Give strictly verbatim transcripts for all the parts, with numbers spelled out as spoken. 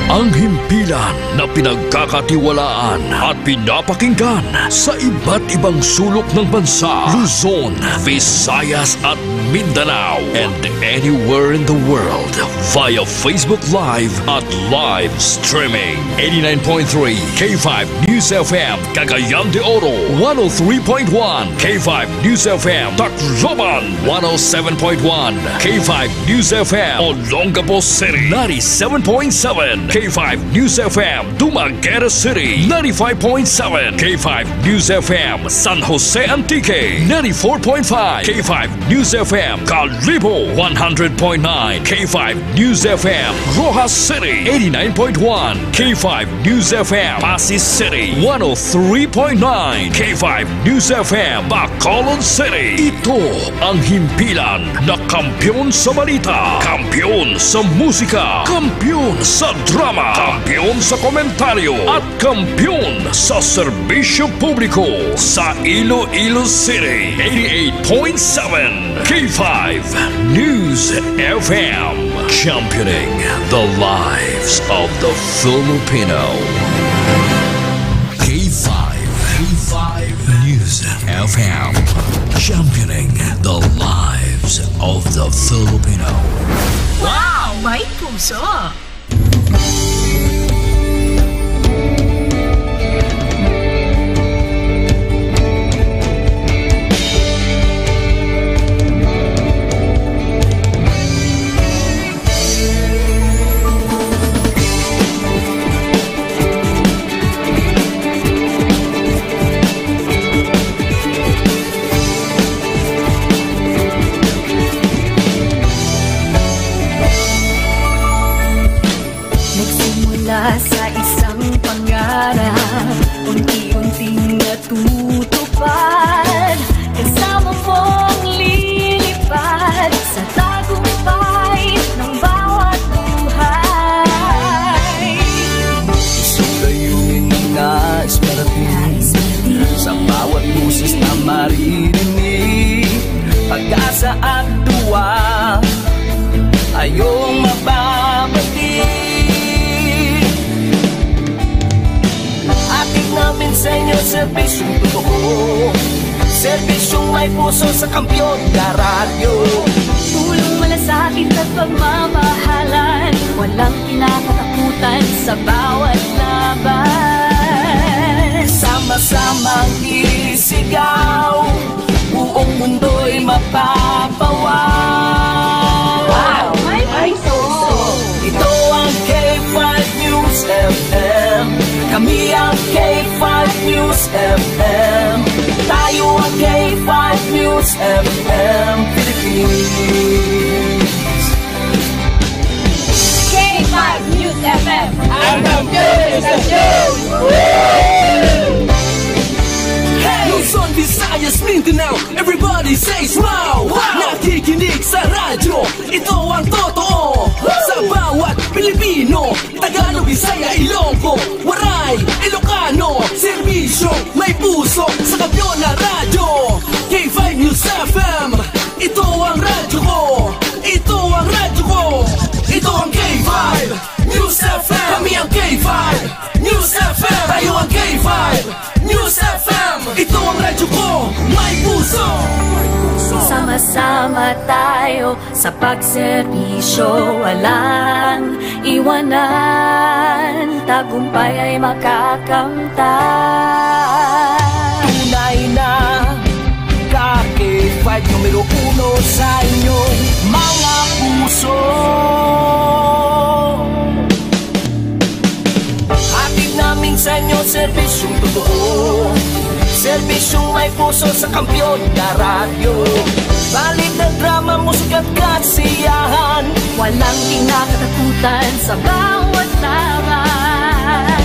Ang himpilan na pinagkakatiwalaan at pinapakinggan sa iba't ibang sulok ng bansa, Luzon, Visayas at Mindanao, and anywhere in the world via Facebook Live at live streaming. Eighty-nine point three K five News F M, Cagayan de Oro, one oh three point one K five News F M, Tacloban, one oh seven point one K five News F M, Olongapo City, ninety-seven point seven K five News F M, Dumaguete City, ninety-five point seven K five News F M, San Jose Antique, ninety-four point five K five News F M, Kalibo, one hundred point nine K five News F M, Roxas City, eighty-nine point one K five News F M, Passi City, one oh three point nine K five News F M, Bacolod City. Ito ang himpilan na kampiyon sa balita, kampiyon sa musika, kampiyon sa drama, kampiyon sa komentaryo, at kampiyon sa serbisyo publiko sa Iloilo City. Eighty-eight point seven K five News F M, championing the lives of the Filipino. K five, K five News F M, championing the lives of the Filipino. Wow! May puso! Nagsimula sa isang pangarap, unti-unting natutupad. Kasama mong lilipad sa tagumpay ng bawat buhay. Isang layunin na nais marating, sa bawat boses na maririnig, pag-asa at duwa, ayong mababati. Hatid namin sa inyo serbisyong totoo, serbisyong may puso sa Kampiyon na Radyo. Tulong, malasakit at pagmamahalan, walang kinakatakutan sa bawat laban. Sama-samang isigaw, buong mundo'y mapapawaw. Wow! May puso! Ito ang K five News F M. Kami ang K five News F M. Tayo ang K five News F M Philippines. K five News F M. Ang kampiyon sa istasyon! Hey! Luzon, Visayas, Mindanao, everybody says wow! Wow! Nakikinig sa radyo, ito ang totoo. Sa bawat Pilipino, Tagalog, Bisaya, Ilonggo, Waray, Ilocano, serbisyo may puso sa Kampiyon na Radyo. K five News F M, ito ang radyo ko. Ito ang radyo ko. Ito ang K five News F M. Kami ang K five News F M. Tayo ang K five News F M. Ito ang radyo ko. May puso. Sama-sama tayo sa pagserbisyo, walang iwanan. Tagumpay ay makakamtan. Tunay na ka K five numero uno sa inyong mga puso. Hatid namin sa inyo serbisyong totoo, serbisyong may puso sa Kampiyon na Radyo. Balita, drama, musika at kasiyahan, walang kinakatakutan sa bawat laban.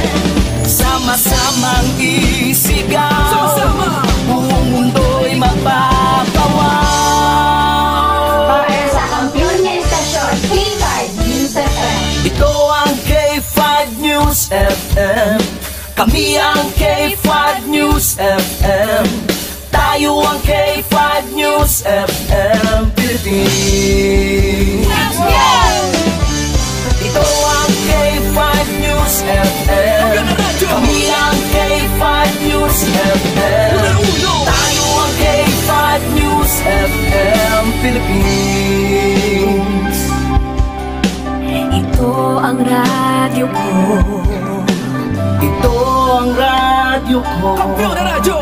Sama-samang isigaw, sama-sama, buong mundo'y mapapawaw. Para sa kampiyon nga istasyon, K five News F M. Ito ang K five News F M. Kami ang K five News F M. Tayo ang K five News F M Philippines. Ito ang K five Radyo ko. Ito ang radyo ko. Kampiyon na radyo.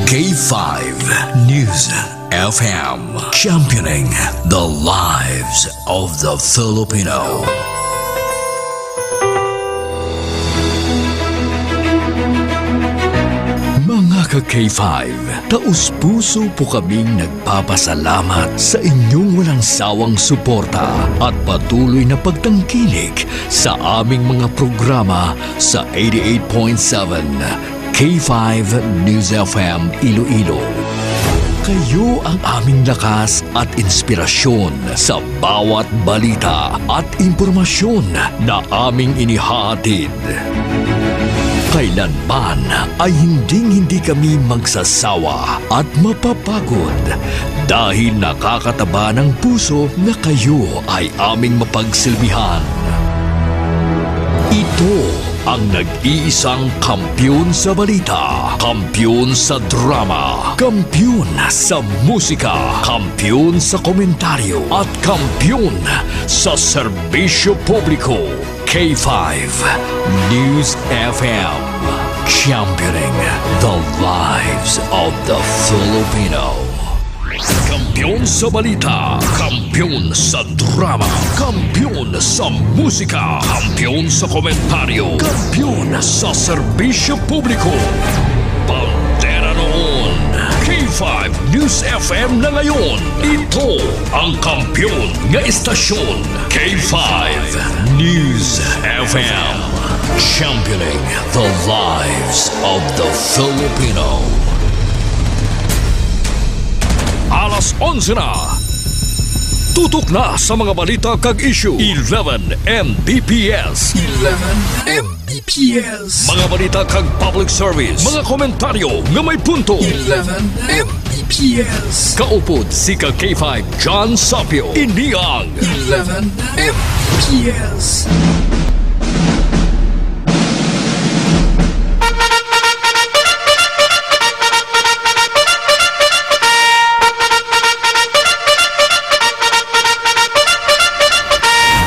K five News F M, championing the lives of the Filipino. Mga ka K five, taus-puso po kaming nagpapasalamat sa inyong walang sawang suporta at patuloy na pagtangkilik sa aming mga programa sa eighty-eight point seven K five News F M Iloilo. Kayo ang aming lakas at inspirasyon sa bawat balita at impormasyon na aming inihahatid. Kailanman ay hinding-hindi kami magsasawa at mapapagod dahil nakakataba ng puso na kayo ay aming mapagsilbihan. Ito ang nag-iisang kampiyon sa balita, kampiyon sa drama, kampiyon sa musika, kampiyon sa komentaryo, at kampiyon sa serbisyo publiko. K five News F M, championing the lives of the Filipino. Kampiyon sa balita, kampiyon sa drama, kampiyon sa musika, kampiyon sa komentaryo, kampiyon sa serbisyo publiko. Bandera noon, K five News F M na ngayon. Ito ang kampiyon nga istasyon, K five News F M. Championing the lives of the Filipino. Alas onse na. Tutok na sa mga balita kag issue. Eleven M B P S. Eleven M B P S. Mga balita kag public service. Mga komentaryo nga may punto. Eleven M B P S. Kaupod si ka K five John Sapio. Ini ang Eleven M B P S.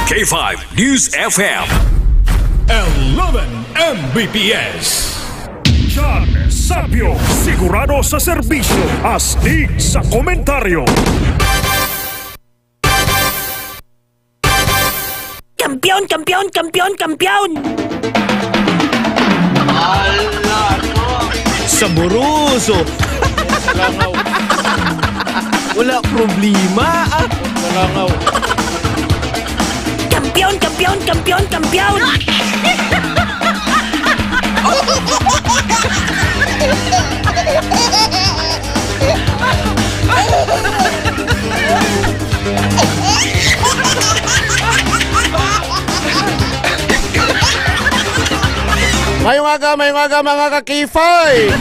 K five News F M. Eleven M B P S. John Sapio, sigurado sa serbisyo, astig sa komentaryo. Kampiyon, kampiyon, kampiyon, kampiyon! Saboroso! Langaw. Wala problema, ah. Langaw. Kampiyon, kampiyon, kampiyon, kampiyon! Mayong aga, mayong aga, mga ka-K five.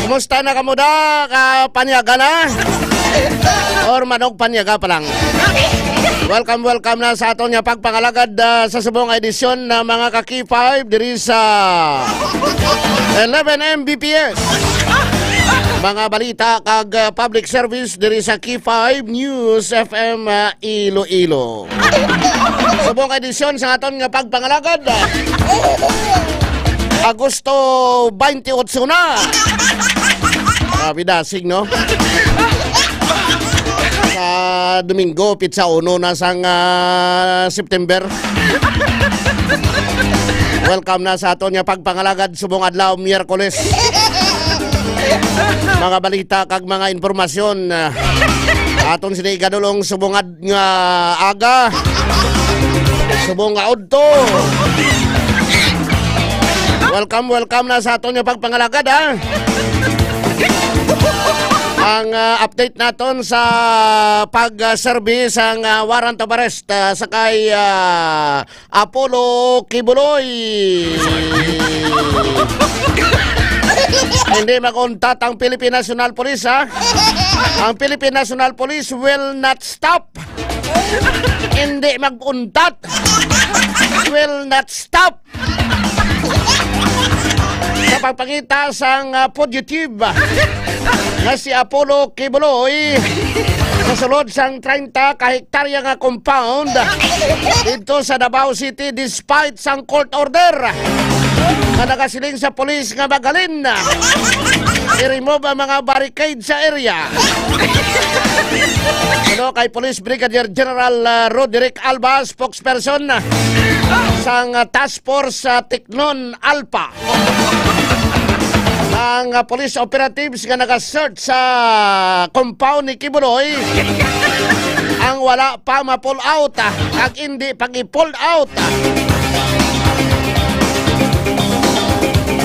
Kumusta na kamo da? Kapanyaga na? Or manog panyaga pa lang? Welcome, welcome na sa aton nga pagpangalagad, ah, sa subong nga edisyon na mga ka-K five diri sa eleven M B P S. Mga balita kag, ah, public service diri sa K five News F M, ah, Iloilo. Subong edisyon sa aton nga pagpangalagad, ah, Agosto twenty-eight na. Grabe dasig, no? Sa Domingo, pitsa uno na sang, ah, September. Welcome na sa aton nga pagpangalagad subong adlaw, Miyerkules. Mga balita kag mga impormasyon, ah, aton sini igadulong subong ad-, nga aga. Subong nga udto. Welcome, welcome na sa aton nga pagpangalagad, ha. Ang, ah, update naton sa pag-serve sang, ah, warrant of arrest, ah, sa kay, ah, Apollo Kibuloy. Hindi mag-untat ang Philippine National Police, ha? Ang Philippine National Police will not stop. Hindi mag-untat. Will not stop. Sa pagpangita sang, ah, fugitive nga si Apollo Kibuloy sa sulod sang treinta ka hektarya nga compound didto sa Davao City, despite sang court order nga nagasiling sa pulis nga maghalin i-remove ang mga barricade sa area. Ano kay Police Brigadier General, ah, Roderick Alba, spokesperson sang, ah, Task Force, ah, Tiknon Alpha, ang, ah, police operatives nga nag-search sa compound ni Kibuloy ang wala pa ma-pull out, ah, ag hindi pag-i-pull out, ah.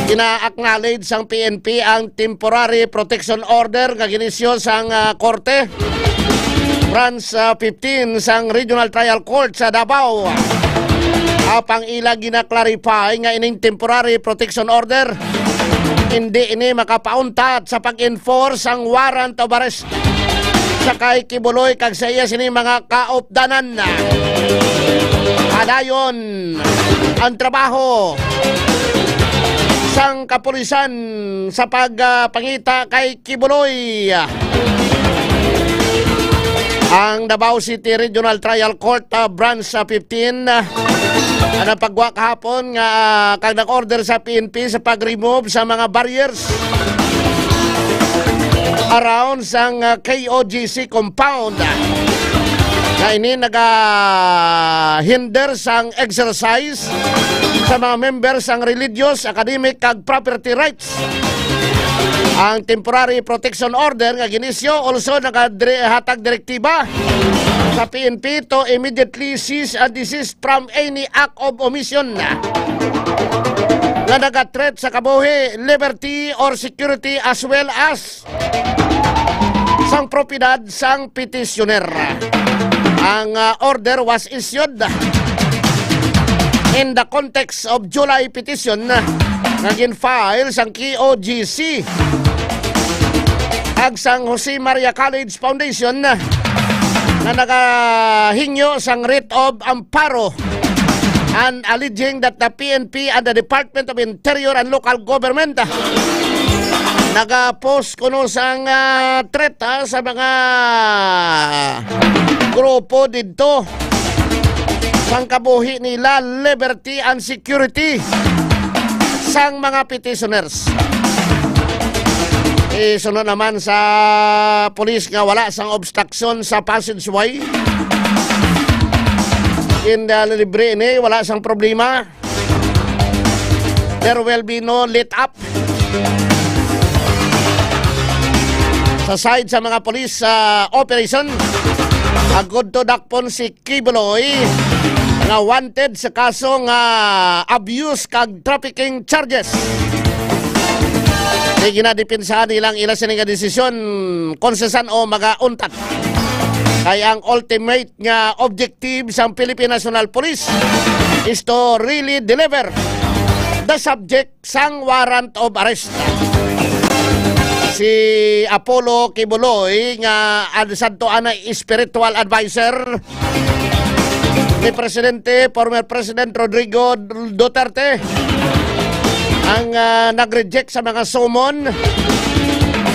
Gina-acknowledge sang P N P ang temporary protection order nga ginisyo sang, ah, korte. Branch, ah, fifteen sang Regional Trial Court sa Davao. Apang ila gina-clarify nga ining temporary protection order, hindi ini makapauntat sa pag-enforce sang warrant of arrest sa kay Kibuloy kag sa iya sini mga kaupdanan. Padayon ang trabaho sang kapulisan sa pag, ah, pangita kay Kibuloy. Ang Davao City Regional Trial Court, ah, Branch, ah, fifteen, ah, nagpagwa kahapon nga, ah, kag nag-order sa P N P sa pag-remove sa mga barriers around sang, ah, K O G C compound, ah, nga ini naga-hinder sang exercise sa mga member sang religious, academic, kag property rights. Ang temporary protection order nga ginisyo also nagadre-, hatag direktiba sa P N P to immediately cease and desist from any act of omission nga nagathreat sa kabuhi, liberty, or security, as well as sang propiedad sang petitioner. Ang, ah, order was issued in the context of July petition nga gin-file sang K O G C ag sang Jose Maria College Foundation nga nagahingyo sang writ of amparo and alleging that the P N P and the Department of Interior and Local Government, ah, nagapost kuno sang, ah, threat, ah, sa mga grupo didto sang kabuhi nila, liberty and security sang mga petitioners. Isunod naman sa pulis nga wala sang obstruction sa passageway. In the libre ini, wala sang problema. There will be no let up. Sa side sa mga police, ah, operation, agud to dakpon si Kibuloy nga wanted sa kaso nga abuse kag trafficking charges. Kay ginadepensahan nila ang ila sini nga desisyon kung sa san-o magauntat. Kay ang ultimate nga objective sang Philippine National Police is to really deliver the subject sang warrant of arrest. Si Apollo Kibuloy nga ad-, sadto anay spiritual adviser ni Presidente, former President Rodrigo Duterte, ang, ah, nag-reject sa mga summon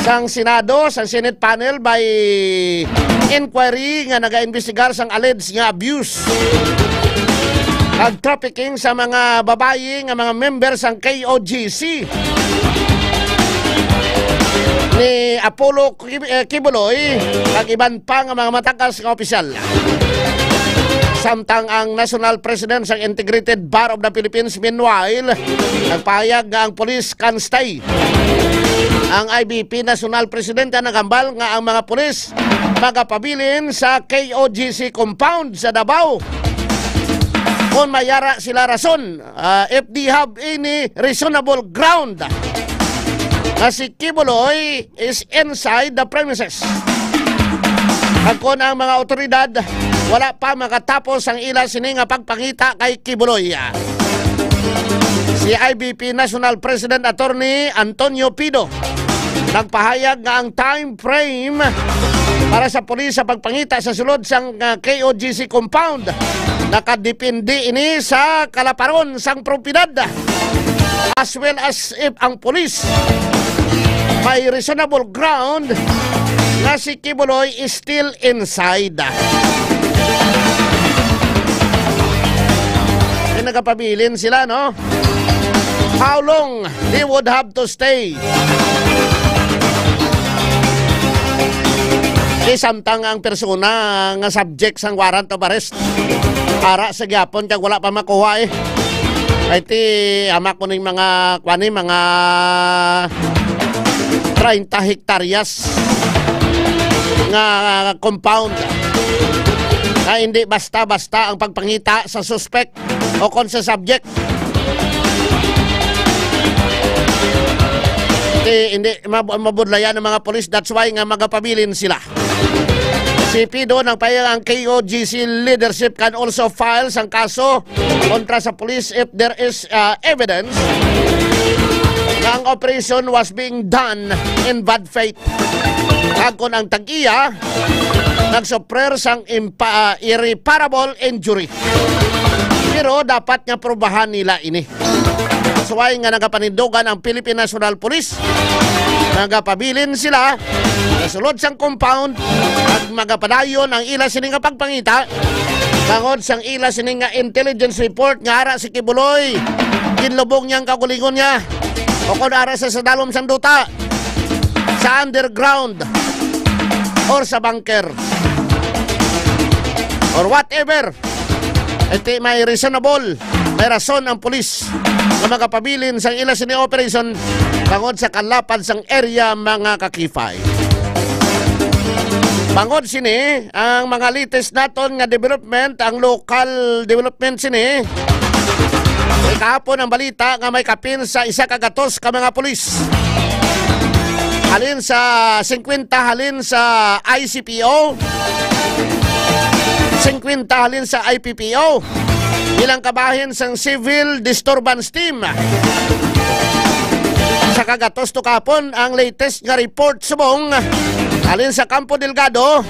sang Senado, sa Senate panel by inquiry nga nagaimbestigar sang alleged nga abuse kag trafficking sa mga babayi nga mga member sang K O G C ni Apollo Kib-, eh, Kibuloy kag iban pa nga mga matakas nga opisyal. Samtang ang National President sang Integrated Bar of the Philippines, meanwhile, nagpahayag nga ang police can stay. Ang I B P National President ang naghambal nga ang mga pulis magapabilin sa K O G C compound sa Davao kung may ara sila rason, ah, if they have any reasonable ground nga si Kibuloy is inside the premises. Agkon ang mga awtoridad wala pa makatapos ang ila sini nga pagpangita kay Kibuloy. Si I B P National President Attorney Antonio Pido nagpahayag nga ang time frame para sa pulis sa pagpangita sa sulod sang, ah, K O G C compound nakadepende ini sa kalaparon sang propiedad, as well as if ang pulis may reasonable ground nga si Quiboloy is still inside. Kaya nagapabilin sila, no? How long they would have to stay? Di samtang ang persona nga subject sang warrant of arrest, ara sa gyapon kag wala pa makuha, eh. Ay, ti, ama ko ning mga, kuwan, eh, mga treinta hektaryas nga compound, nga hindi basta-basta ang pagpangita sa suspect o kon sa subject. Ti, hindi mab-, mabudlayan ang mga pulis. That's why nga magapabilin sila. Si Pido nagpahayag, ang K O G C leadership can also file sang kaso kontra sa police if there is, uh, evidence nga ang operation was being done in bad faith. Kag kon ang tag-iya nagsuffer sang impa-, ah, irreparable injury. Pero dapat nga prubahan nila ini. Suway nga nagapanindugan ang Philippine National Police, nagapabilin sila sa sulod sang compound at magapadayon ang ila sini nga pagpangita tungod sang ila sini nga intelligence report nga ara si Quiboloy, ginlubong niya ang kaugalingon niya, o kon ara sa, sa dalom sang duta, sa underground, or sa bunker, or whatever. Iti may reasonable, may rason ang pulis nga magapabilin sang ila sini operation bangod sa kalapad sang area, mga kakifay. Bangod sini, ang mga latest naton nga development, ang local development sini. May kahapon ang balita nga may kapin sa isa ka gatos ka mga pulis. Halin sa singkwenta, halin sa I C P O. Singkwenta halin sa I P P O. Bilang kabahin sang Civil Disturbance Team. Sa kagatos to kapon ang latest nga report subong halin sa Campo Delgado.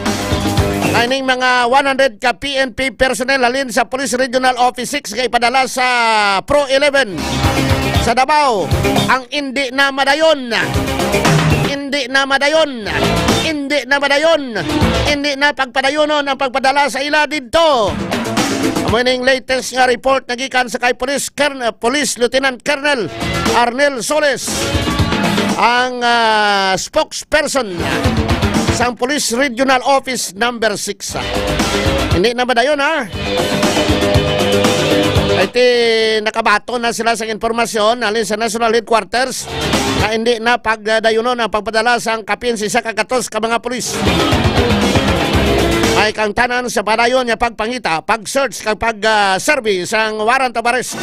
Nga ining mga one hundred ka P N P personnel halin sa Police Regional Office six nga ipadala sa Pro eleven sa Davao. Ang indi na madayon. Indi na madayon. Indi na madayon. Indi na pagpadayonon ang pagpadala sa ila didto. Amo ning latest nga report nga gikan sa kay Police Colonel, Police Lieutenant Colonel Arnel Soles, ang, ah, spokesperson sang Police Regional Office Number Six. Hindi na ba dayon, ha? Ay, ti, nakabaton na sila sa impormasyon halin sa National Headquarters na hindi na pagdayunon ang pagpadala sang kapin sa isa ka gatos ka mga pulis. May kangtanan sa padayon nga pagpangita, pag-search kag pag, ah, serve sang warrant of arrest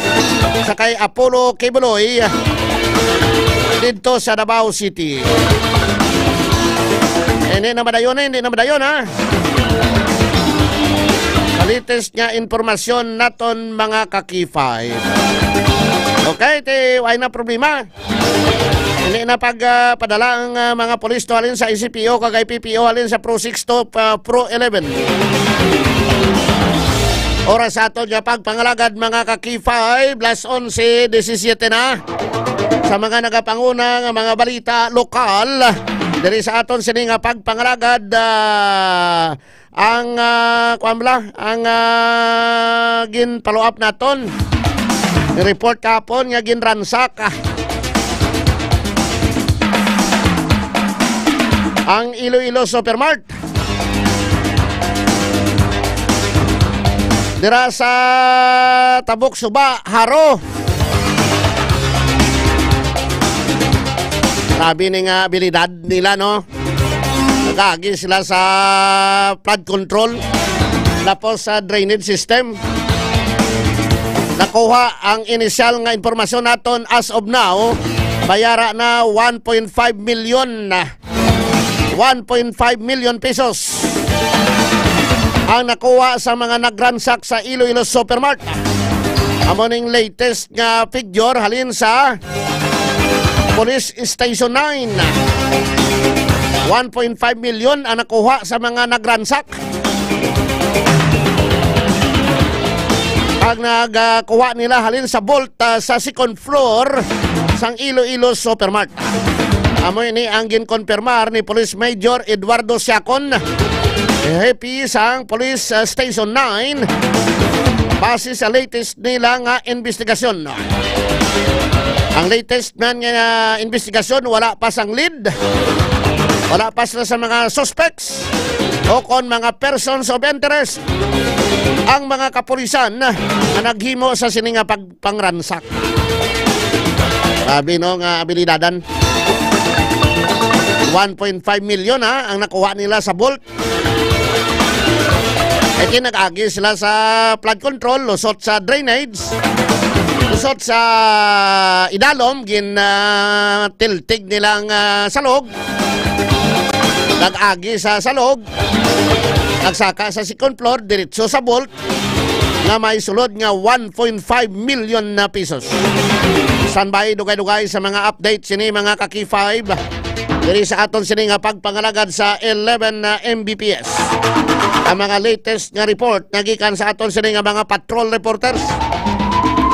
sa kay Apollo Quiboloy didto sa Davao City. Hindi na madayon, eh, hindi na madayon, ha? Sa latest nga impormasyon naton, mga ka-K five. Okay, ti, wala na problema. Hindi na pag, ah, padala ang, ah, mga pulis to halin sa I C P O kag I P P O halin sa Pro six to, ah, Pro eleven. Oras sa aton nga pagpangalagad, mga ka-K five, alas onse disisiete na. Sa mga nagapanguna nga mga balita lokal, diri sa aton sini nga pagpangalagad, ah, ang, ah, kuwan bala, ang, ah, gin-follow up naton. Report kahapon nga ginransak, ah, ang Iloilo Supermart. Dira sa Tabuk Suba, Jaro. Grabe ni nga abilidad nila, no? Nag-agi sila sa flood control, tapos sa drainage system. Nakuha ang inisyal nga impormasyon naton as of now, may ara na one point five million na, one point five million pesos ang nakuha sa mga nagransak sa Iloilo Supermart. Amo ning latest nga figure halin sa Police Station nine. One point five million ang nakuha sa mga nagransak. Ang nagkuha nila halin sa vault, ah, sa second floor sang Iloilo Supermart. Amo ini ang ginkonfirmar ni Police Major Eduardo Siacon, hepe sang Police, ah, Station nine, base sa latest nila nga investigasyon. Ang latest man nga investigasyon, wala pa sang lead, wala pa sila sa mga suspects o kon mga persons of interest ang mga kapulisan nga naghimo sa sini nga pag pangransak. Sabi, no, nga abilidadan. One point five million, ha, ang nakuha nila sa vault. Iti nag-agi sila sa flood control, lusot sa drainage, lusot sa idalom, gin, ah, tiltig nilang, ah, salog. Nag-agi sa salog, nagsaka sa second floor, diretso sa vault, nga may sulod nga one point five million na pesos. Standby, dugay-dugay sa mga update sini, mga ka-K five. Diri sa aton sini nga pagpangalagad sa eleven na M B P S. Ang mga latest nga report nagikan sa aton sini nga mga patrol reporters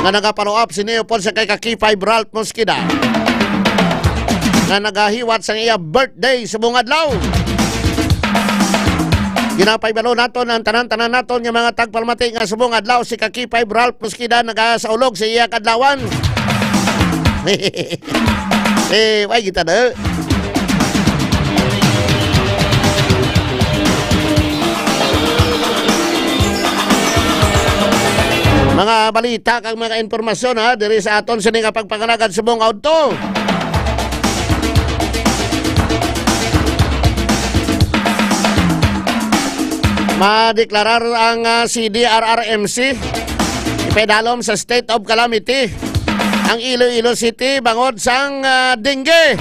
nga naga-follow up sini upod sa kay ka-K five Ralph Mosqueda, nga nagahiwat sa iya birthday subong adlaw. Ginapaibalo naton ang tanan-tanan naton nga mga tagpalamati nga subong adlaw si ka-K five Ralph Mosqueda nagasaulog sa iya kadlawan. Eh, way kita na. Mga balita kag mga impormasyon, ha, diri sa aton sini nga pagpangalagad subong adlaw. Madeklarar ang, ah, C D R R M C ipaidalom sa state of calamity ang Iloilo City bangod sang, ah, dengue.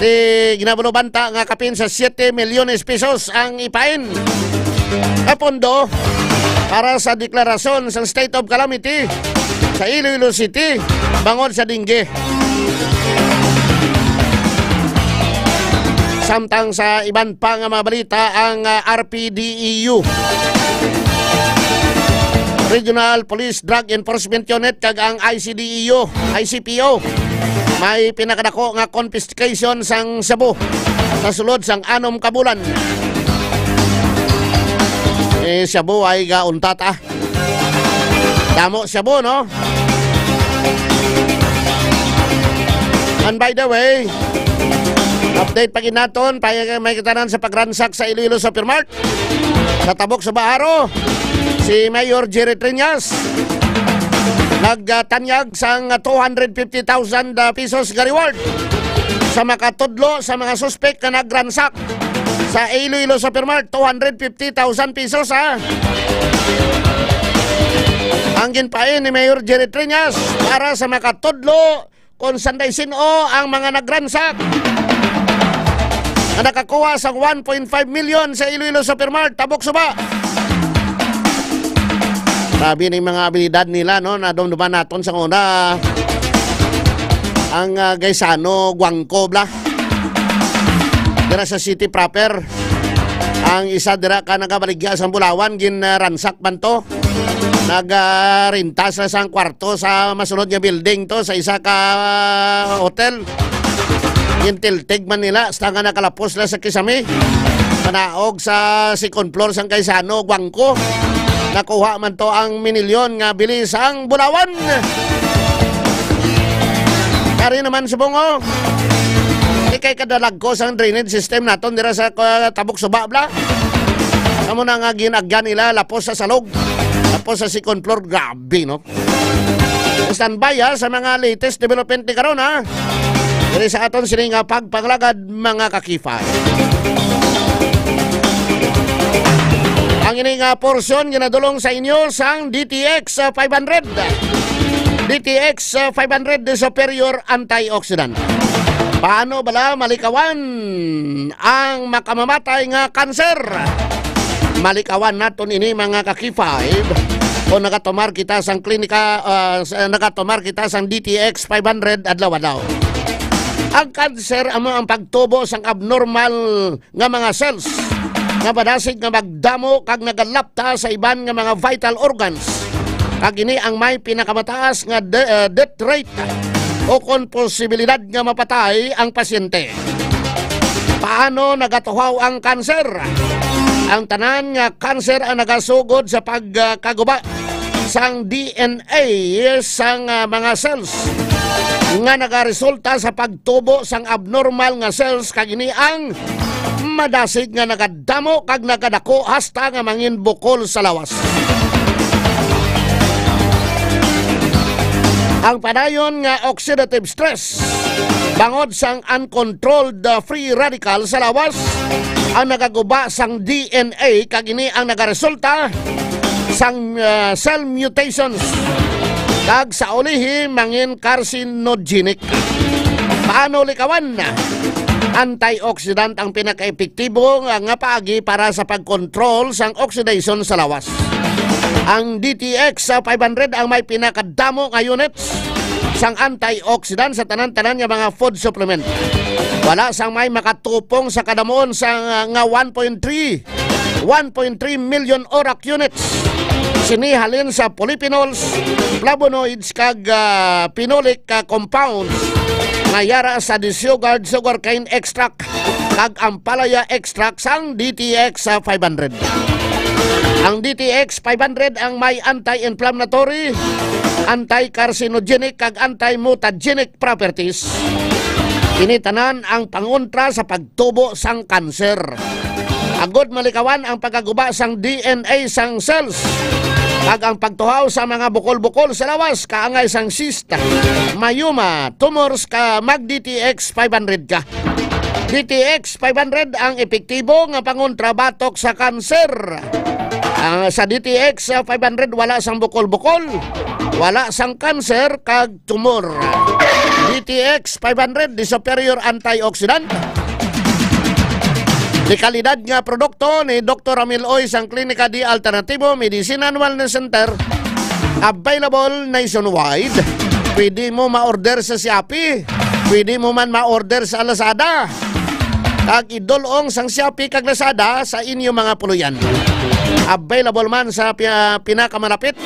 Di ginabulobanta nga kapin sa siete milyones pesos ang ipain nga pondo para sa deklarasyon sang state of calamity sa Iloilo City bangod sa dengue. Samtang sa iban pa nga mga balita, ang, ah, R P D E U, Regional Police Drug Enforcement Unit, kag ang I C D E U, I C P O, may pinakadako nga confiscation sang shabu sa sulod sang anom ka bulan. Eh, shabu ay gauntat, ah. Damo shabu, no? And by the way, update pa gid naton, pa may katanan sa pagransak sa Iloilo Supermart. Sa Tabok sa Baharo, si Mayor Jerry Triñas nagtanyag sang two hundred fifty thousand, ah, pesos nga reward sa makatudlo sa mga suspek nga nagransak sa Iloilo Supermart, two hundred fifty thousand pesos, ha? Ang ginpain ni Mayor Jerry Triñas para sa makatudlo kung sanday sin-o ang mga nagransak nga nakakuha sa one point five million sa Iloilo Supermart, Tabok Suba. Grabe ning mga abilidad nila, no? Nadumduman naton sa una. Ang, ah, Gaisano, Guangco, bla. Dira sa city proper. Ang isa dira ka nagabaligya sa Bulawan, gin, ah, ransak man to. Nagarenta sila sang kwarto sa masunod nga building to, sa isa ka hotel. Gintiltig man nila, hasta nga nakalapos sila sa kisame. Panaog sa second floor sang Gaisano, Guangco. Nakuha man to ang minilyon nga bili sang Bulawan. Kari naman subong, oh. Ikay kadalagko sang drainage system naton dira sa, uh, Tabok Suba, bla. Amo na nga ginagyan nila, lapos sa salog. Lapos sa second floor, grabe, no? Standby, ha, sa mga latest development ni karon, ha. Diri sa aton sini nga pagpangalagad, mga ka-K five. Ang ini nga porsyon ginadulong sa inyo sang D T X five hundred. D T X five hundred, the superior antioxidant. Paano bala malikawan ang makamamatay nga kanser? Malikawan naton ini, mga ka-K five, kung nagatumar kita sang klinika, ah, sa, nagatumar kita sang D T X five hundred adlaw-adlaw. Ang kanser amo ang pagtubo sang abnormal nga mga cells nga madasig nga magdamo kag nagalapta sa iban nga mga vital organs. Kag ini ang may pinakamataas nga de-, ah, death rate o kon posibilidad nga mapatay ang pasyente. Paano nagatuhaw ang kanser? Ang tanan nga kanser ang nagasugod sa pagkaguba sang D N A sang, ah, mga cells nga nagaresulta sa pagtubo sang abnormal nga cells, kag ini ang madasig nga nagadamo kag nagadako hasta nga mangin bukol sa lawas. Ang padayon nga oxidative stress bangod sang uncontrolled, uh, free radical sa lawas ang nagaguba sang D N A, kag ini ang nagaresulta sang, uh, cell mutations kag sa ulihi mangin carcinogenic. Paano likawan? Antioxidant ang pinakaepektibo nga, nga paagi para sa pagkontrol sang oxidation sa lawas. Ang D T X five hundred ang may pinakadamo nga units sang antioxidant sa tanan-tanan nga mga food supplement. Wala sang may makatupong sa kadamuon sang, ah, nga one point three, one point three million ORAC units. Sini halin sa polyphenols, flavonoids, kag, ah, phenolic, ah, compounds nga yara sa disugared sugarcane extract kag ampalaya extract sang D T X five hundred. Ang D T X five hundred ang may anti-inflammatory, anti-carcinogenic, kag anti-mutagenic properties. Ini tanan ang pangontra sa pagtubo sang kanser. Agod malikawan ang pagkaguba sang D N A sang cells, kag ang pagtuhaw sa mga bukol-bukol sa lawas, kaangay sang cyst, myoma, tumors, ka mag-D T X five hundred ka. D T X five hundred ang epektibo nga pangontrabatok sa kanser. Ang sa D T X five hundred, wala sang bukol-bukol, wala sang kanser, kag tumor. D T X five hundred, the superior antioxidant. Di kalidad nga produkto ni Doktor Ramil Oy sang Klinika di Alternatibo, Medicine and Wellness Center. Available nationwide. Pwede mo ma-order sa Shopee. Pwede mo man ma-order sa Lazada. Kag idul-ong sang Shopee kag Lazada sa inyo mga puloy-an. Available man sa pi-, pinakamalapit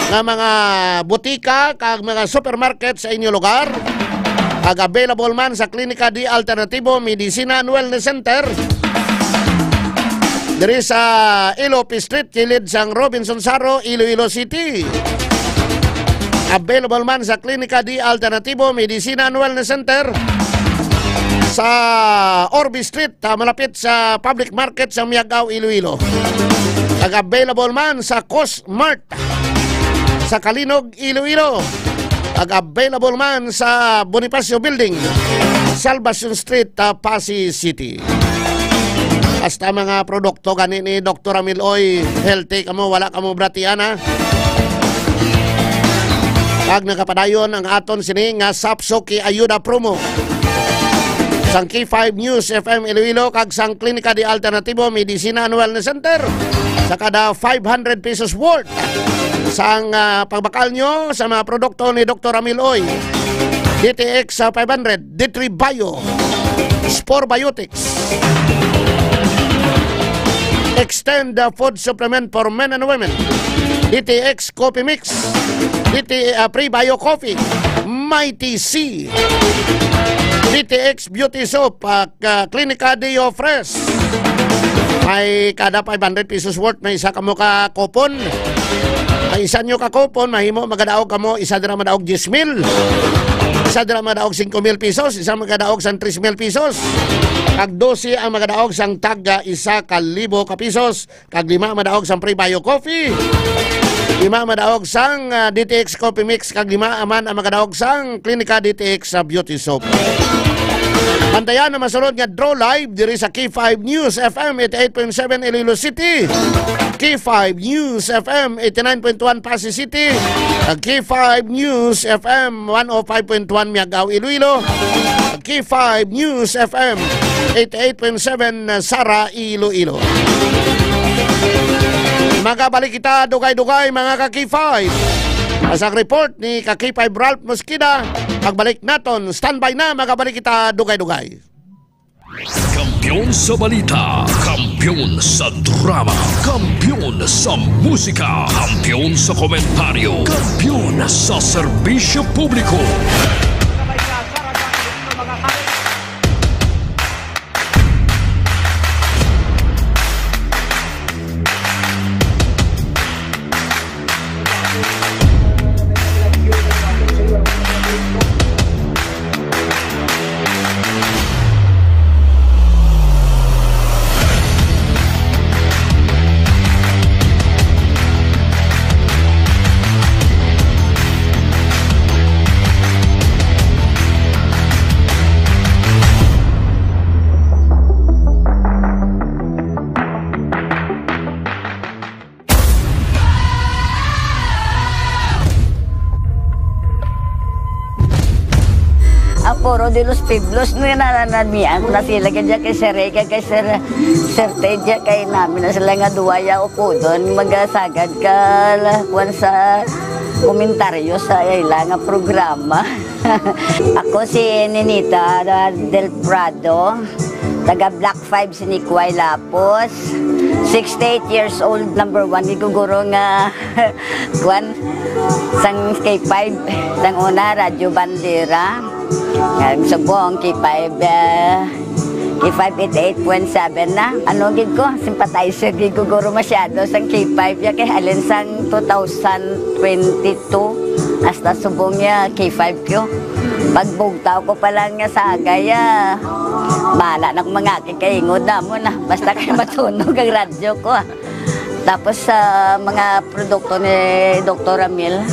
nga mga butika kag mga supermarket sa inyo lugar. Kag available man sa Klinika di Alternatibo Medicina and Wellness Center diri sa Ilope Street, kilid sang Robinson Saro, Iloilo City. Available man sa Klinika di Alternatibo Medicina and Wellness Center sa Orbe Street, ah, malapit sa public market sa Miagao, Iloilo. Kag available man sa Cos Mart sa Calinog, Iloilo. Kag available man sa Bonifacio Building, Salvacion Street, ah, Passi City. Hasta mga produkto gani ni Doktor Ramil Oy, healthy kamo, wala kamo bratian, ha? Kag nagapadayon ang aton sini nga Sapsuki Ayuda promo sang K five News F M Iloilo kag sang Klinika de Alternatibo Medicina and Wellness Center sa kada five hundred pesos worth sang, ah, pagbakal nyo sa mga produkto ni Doktor Ramil Oy. D T X, ah, five hundred, D three Bio, Spore Biotics, Extend, ah, Food Supplement for Men and Women, D T X Coffee Mix, D T, ah, Prebio Coffee, Mighty C, D T X Beauty Soap, ah, ka-, Clinica Deo Fresh. May kada five hundred pesos worth, may isa kamo ka coupon. May isa nyo ka coupon, mahimo magadaog kamo, isa dira madaog diyes mil. Isa dira madaog singko mil pesos, isa magadaog sang tres mil pesos. Kag dose ang magadaog sang tag, ah, isa ka libo ka pesos. Kag lima madaog sang Prebio Coffee. Lima madaog sang, ah, D T X Coffee Mix, kag lima man ang makadaog sang Klinika D T X sa Beauty Soap. Bantayan ang masunod nga draw live diri sa K five News F M eighty-eight point seven Iloilo City, K five News F M eighty-nine point one Passi City, kag K five News F M one oh five point one Miagao, Iloilo, kag K five News F M eighty-eight point seven Sara, Iloilo. Magabalik kita dugay-dugay, mga ka K five. Sa report ni ka K five Ralph Mosqueda, pagbalik naton, standby na, magabalik kita dugay-dugay. Kampiyon sa balita, kampiyon sa drama, kampiyon sa musika, kampiyon sa komentaryo, kampiyon sa serbisyo publiko. Foro de los Pueblos, no, na, na, na, mian ko na sila, kay dya kay Sir Ray, kay, kay Sir, Sir Ted, dya kay namin na sila nga duwa, ya, upodon, magasagad ka, la, kuwan sa komentaryo sa ila nga programa. Ako si Ninita Del Prado, taga Block five, Sinikway, Lapos, sixty-eight years old, number one, giguguro nga, kuwan, sang K five, sang una, Radyo Bandera, ang subong, K five, eh, K five eighty-eight point seven na. Ano gid ko, sympathizer gid ko guro masyado sang K five, ya kay halin sang two thousand twenty-two hasta subong ya K five ko. Pagbugtaw ko pa lang nga sagay, ah, bahala na kung mga kikaingod na mo na. Basta kay matunog ang radyo ko, ah. Tapos sa mga produkto ni Doktor Ramil,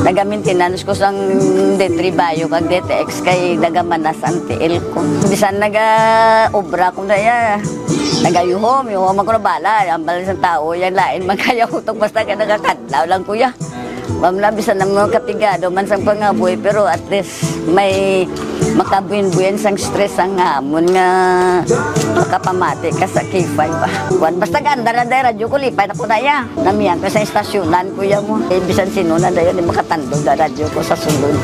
naga-maintenance ko sang D three Bio kag D T X kay nagamanas ang tiil ko. Bisan naga-obra ko na ya, nagayuhom, yuhom ako na bala. Ang bala sang tao, yan lain man kaya utok basta ka nagakadlaw lang, kuya. Ma'am, na bisan na mga kapigado man sang pangabuhi, pero at least may makabuin-buin sang stress ang hamon nga makapamati ka sa K five ba. Kuwan, basta ganda na dahil radyo ko, lipay na ko na ya. Namiyan ko sa istasyonan, kuya mo. Eh, bisan sino na dayon, di makatandog na radyo ko sa sulod.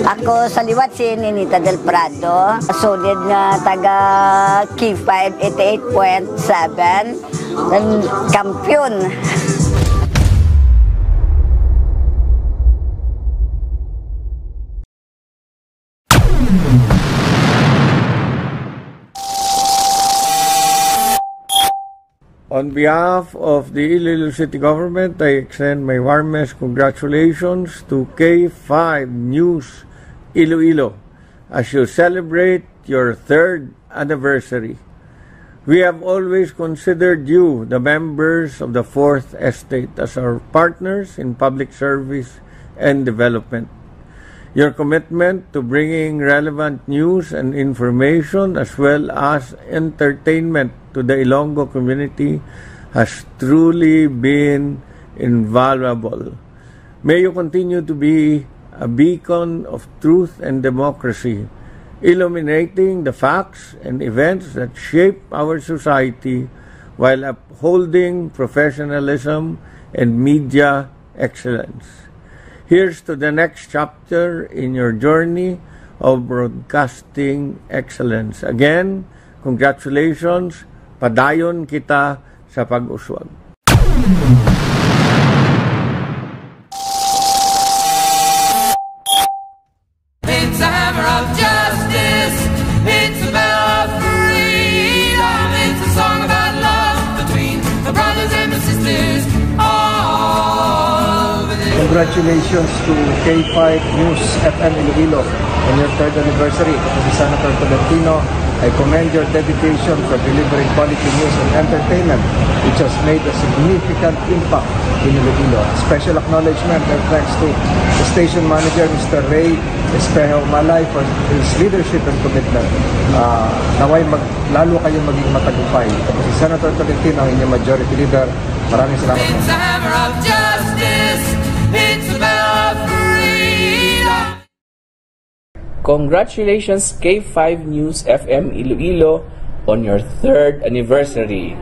Ako sa liwat si Ninita Del Prado, solid nga taga K five eighty-eight point seven, ang kampiyon. On behalf of the Iloilo City Government, I extend my warmest congratulations to K five News Iloilo as you celebrate your third anniversary. We have always considered you, the members of the Fourth Estate, as our partners in public service and development. Your commitment to bringing relevant news and information as well as entertainment to the Ilonggo community has truly been invaluable. May you continue to be a beacon of truth and democracy, illuminating the facts and events that shape our society while upholding professionalism and media excellence. Here's to the next chapter in your journey of broadcasting excellence. Again, congratulations. Padayon kita sa pag-uswag. It's a hammer of justice. It's a bell of freedom. It's a song about love between the brothers and the sisters all over the Congratulations to K five News F M Iloilo on your third anniversary. Ako si Senator Tolentino. I commend your dedication for delivering quality news and entertainment, which has made a significant impact in Iloilo. Special acknowledgement and thanks to the station manager, Mister Ray Espejo Malay, for his leadership and commitment. Ah, naway mag-, lalo kayong maging matagumpay. Ako si Senator Tolentino, ang inyong majority leader. Maraming salamat po. It's a hammer of justice. It's a bell of freedom. Congratulations, K five News F M Iloilo, on your third anniversary.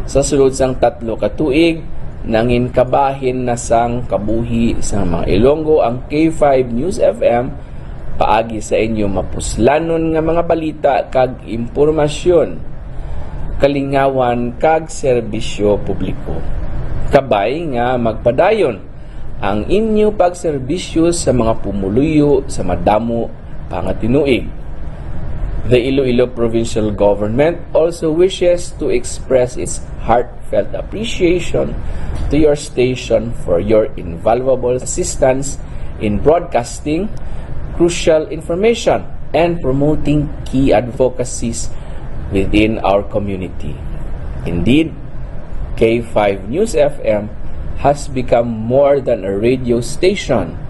Sa sulod sang tatlo ka tuig, nangin kabahin na sang kabuhi sang mga Ilonggo ang K five News F M. Paagi sa inyo mapuslanon nga mga balita kag impormasyon, kalingawan kag serbisyo publiko. Kabay nga magpadayon ang inyo pagserbisyo sa mga pumuluyo sa madamo pa nga tinuig. The Iloilo Provincial Government also wishes to express its heartfelt appreciation to your station for your invaluable assistance in broadcasting crucial information and promoting key advocacies within our community. Indeed, K five News F M has become more than a radio station.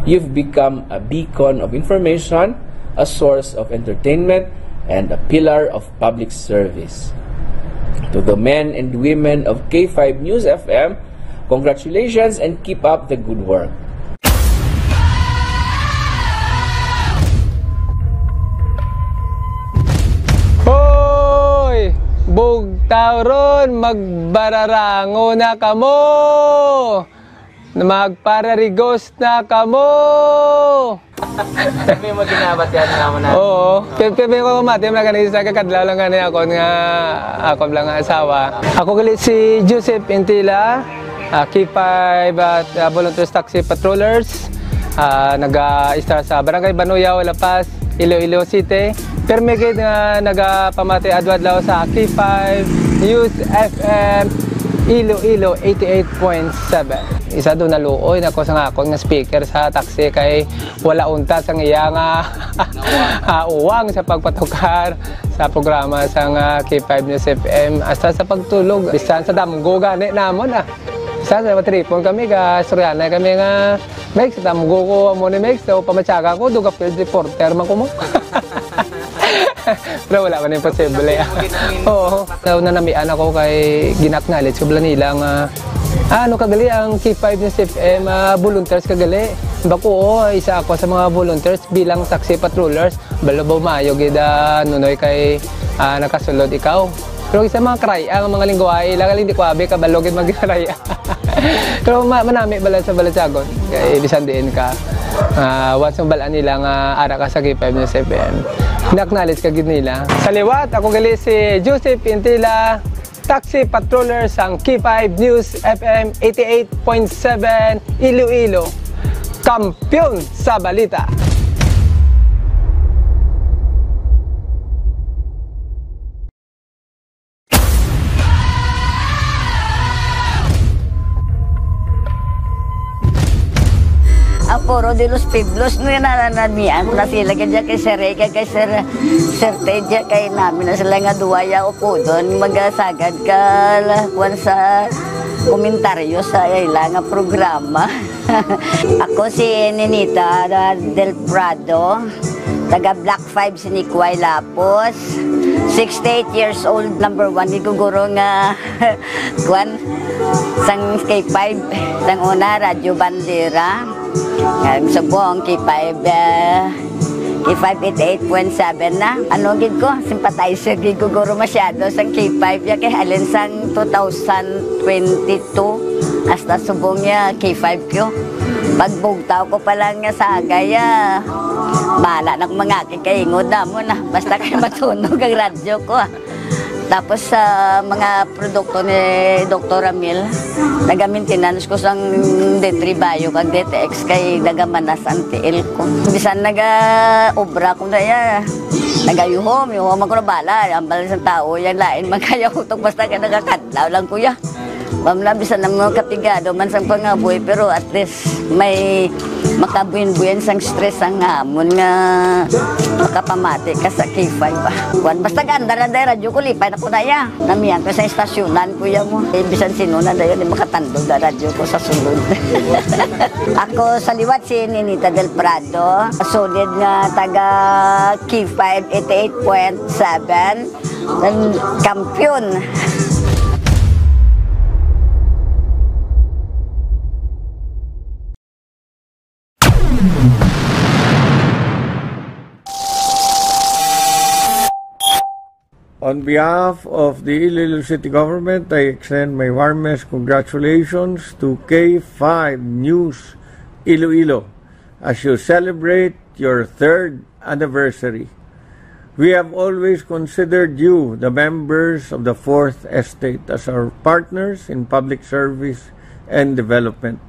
You've become a beacon of information, a source of entertainment, and a pillar of public service. To the men and women of K five News F M, congratulations and keep up the good work. Bugtaw ron, magbararango na kamo! Magpararigos na kamo! May mga ginabatian nga mo na. Oo. Pi-, pi-, may mga mati, mga ganun, isa ka kadlaw lang gani ako nga, ako lang nga asawa. Ako gali si Joseph Intila, ah, K five at, ah, Volunteers Taxi Patrollers. Ah, naga-istar sa Barangay Banuyaw, La Paz, Iloilo City. Permi gid nga nagapamati adlaw-adlaw sa K five News F M Iloilo eighty-eight point seven. Isa do naluoy na ko sa akon nga speaker sa taxi kay wala unta sang iya nga, ah, uwang sa pagpatukar sa programa sang K five News F M, hasta sa pagtulog, bisan sa damgo gani namon, ah. Sa, sa matripon kami, ga istoryahanay kami nga, "Mex, damgo ko amo ni Mex, so pamatyaga ko, duga field reporter man ko mo." Pero wala man imposible. Oo. So, nanamian ako kay gina-acknowledge ko bala nila nga, "Ah, ano ka gali ang K five News F M, ah, volunteers ka gali?" Bako, oo, isa ako sa mga volunteers bilang taxi patrollers. Balo ba maayo gid, ah, Nunoy, kay, ah, nakasulod ikaw? Pero sa mga karaya, ang mga lingwahe, lang hindi ko abi kabalo gid magkaraya. Pero ma-, manami bala sa balatyagon. Kay bisan diin ka, ah, once mabalaan nila nga ara ka sa K five News F M, na-acknowledge ka gid nila. Sa liwat, ako gali si Joseph Intila, taxi patroller sang K five News F M eighty-eight point seven Iloilo, kampiyon sa balita. Ang Foro de los Pueblos, no, yan na, na, na, na sila, kaya kay Sir Rey, kay Sir, Sir Ted, kay namin na sila nga duwa ya upodon, magasagad ka, la, kuwan sa komentaryo sa ila nga programa. Ako si Ninita, ah, Del Prado, taga Block five, Siniquay, Lapuz. Sixty-eight years old, number one, di ko guro nga, kuwan, sang K five, sang una, Radyo Bandera. Ang subong, K five, eh, K five eighty-eight point seven na. Ano gid ko, sympathizer gid ko guro masyado sang K five ya, kay halin sang two thousand twenty-two hasta subong ya K five ko. Pagbugtaw ko pa lang nga sagay, ah, bahala na kung mga kikaingod na mo na. Basta kay matunog ang radyo ko, ah. Tapos sa mga produkto ni Doktor Ramil, naga-maintenance ko sang D three Bio kag D T X kay nagamanas ang tiil ko. Bisan naga-obra ko na ya, nagayuhom, yuhom ako na bala. Ang bala sang tao, yan lain man kaya ko to, basta kay nagakadlaw lang, kuya. Ma'am, na bisan na mo kapigado man sang pangabuhi, pero at least may makabuhin-buhin sang stress ang hamon nga makapamati ka sa K five ba. Kuwan, basta ganda na dahil radyo ko, lipay na ko na ya. Namiyan ko sa estasyonan, kuya mo. Eh, bisan sino na dayon, eh, makatandog na radyo ko sa sulod. Ako sa liwat si Ninita Del Prado, solid nga taga K five eighty-eight point seven. Ang kampiyon. On behalf of the Iloilo City Government, I extend my warmest congratulations to K five News Iloilo as you celebrate your third anniversary. We have always considered you, the members of the Fourth Estate, as our partners in public service and development.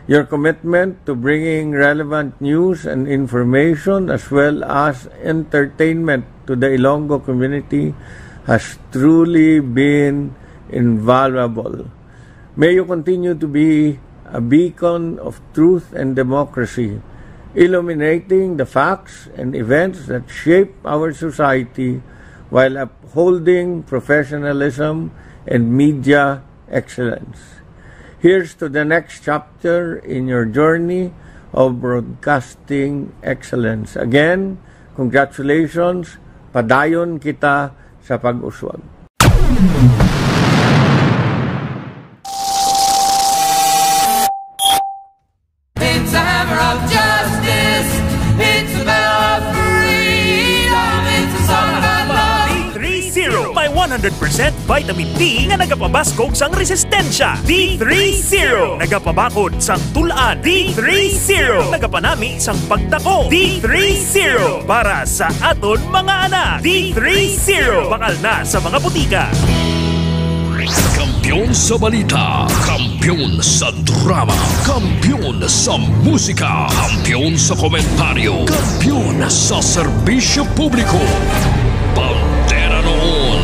Your commitment to bringing relevant news and information as well as entertainment to the Ilonggo community has truly been invaluable. May you continue to be a beacon of truth and democracy, illuminating the facts and events that shape our society while upholding professionalism and media excellence. Here's to the next chapter in your journey of broadcasting excellence. Again, congratulations. Padayon kita sa pag-uswag. It's a hammer of justice. It's a bell of freedom. It's a song of our love. Three zero. By one Hundred percent vitamin D nga nagapabaskog sang resistensya. D three zero. Nagapabakod sang tul-an. D three zero. Nagapanami sang pagdako. D three zero. Para sa aton mga anak. D three zero. Bakal na sa mga butika. Kampiyon sa balita, kampiyon sa drama, kampiyon sa musika, kampiyon sa komentaryo, kampiyon sa serbisyo publiko. Bandera noon,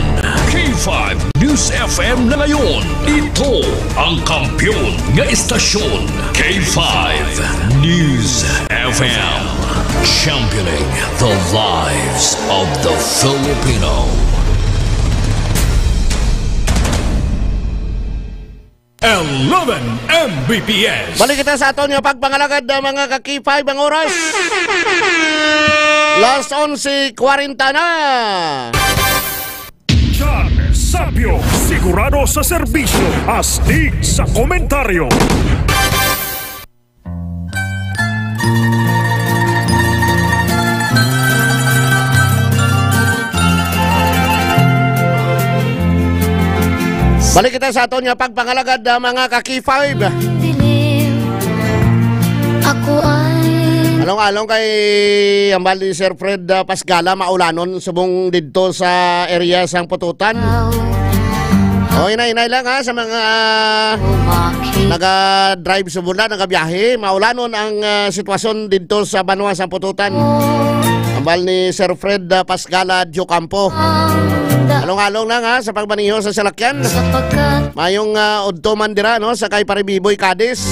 K five News F M na ngayon. Ito ang kampiyon nga istasyon, K five News F M. Championing the lives of the Filipino. Eleven M B P S. Balik kita sa aton nga pagpangalagad, uh, mga ka-K five, ang oras. Las onse kwarenta na. John Sapio, sigurado sa serbisyo, astig sa komentaryo. Balik kita sa aton nga pagpangalagad, ah, mga ka-K five. Ako ay Along-along kay ambal ni Sir Fred, ah, Pasgala, maulanon subong didto sa area sang Pututan. O, hinay-hinay lang, ha, sa mga, ah, naga-drive subong na, nagabiyahe. Maulanon ang, ah, sitwasyon didto sa banwa sang Pututan. Ambal ni Sir Fred, ah, Pasgala Diocampo. Along-along lang, ha, sa pagmaneho sa salakyan. Mayong, ah, udto man dira, no, sa kay Pare Biboy Cadiz.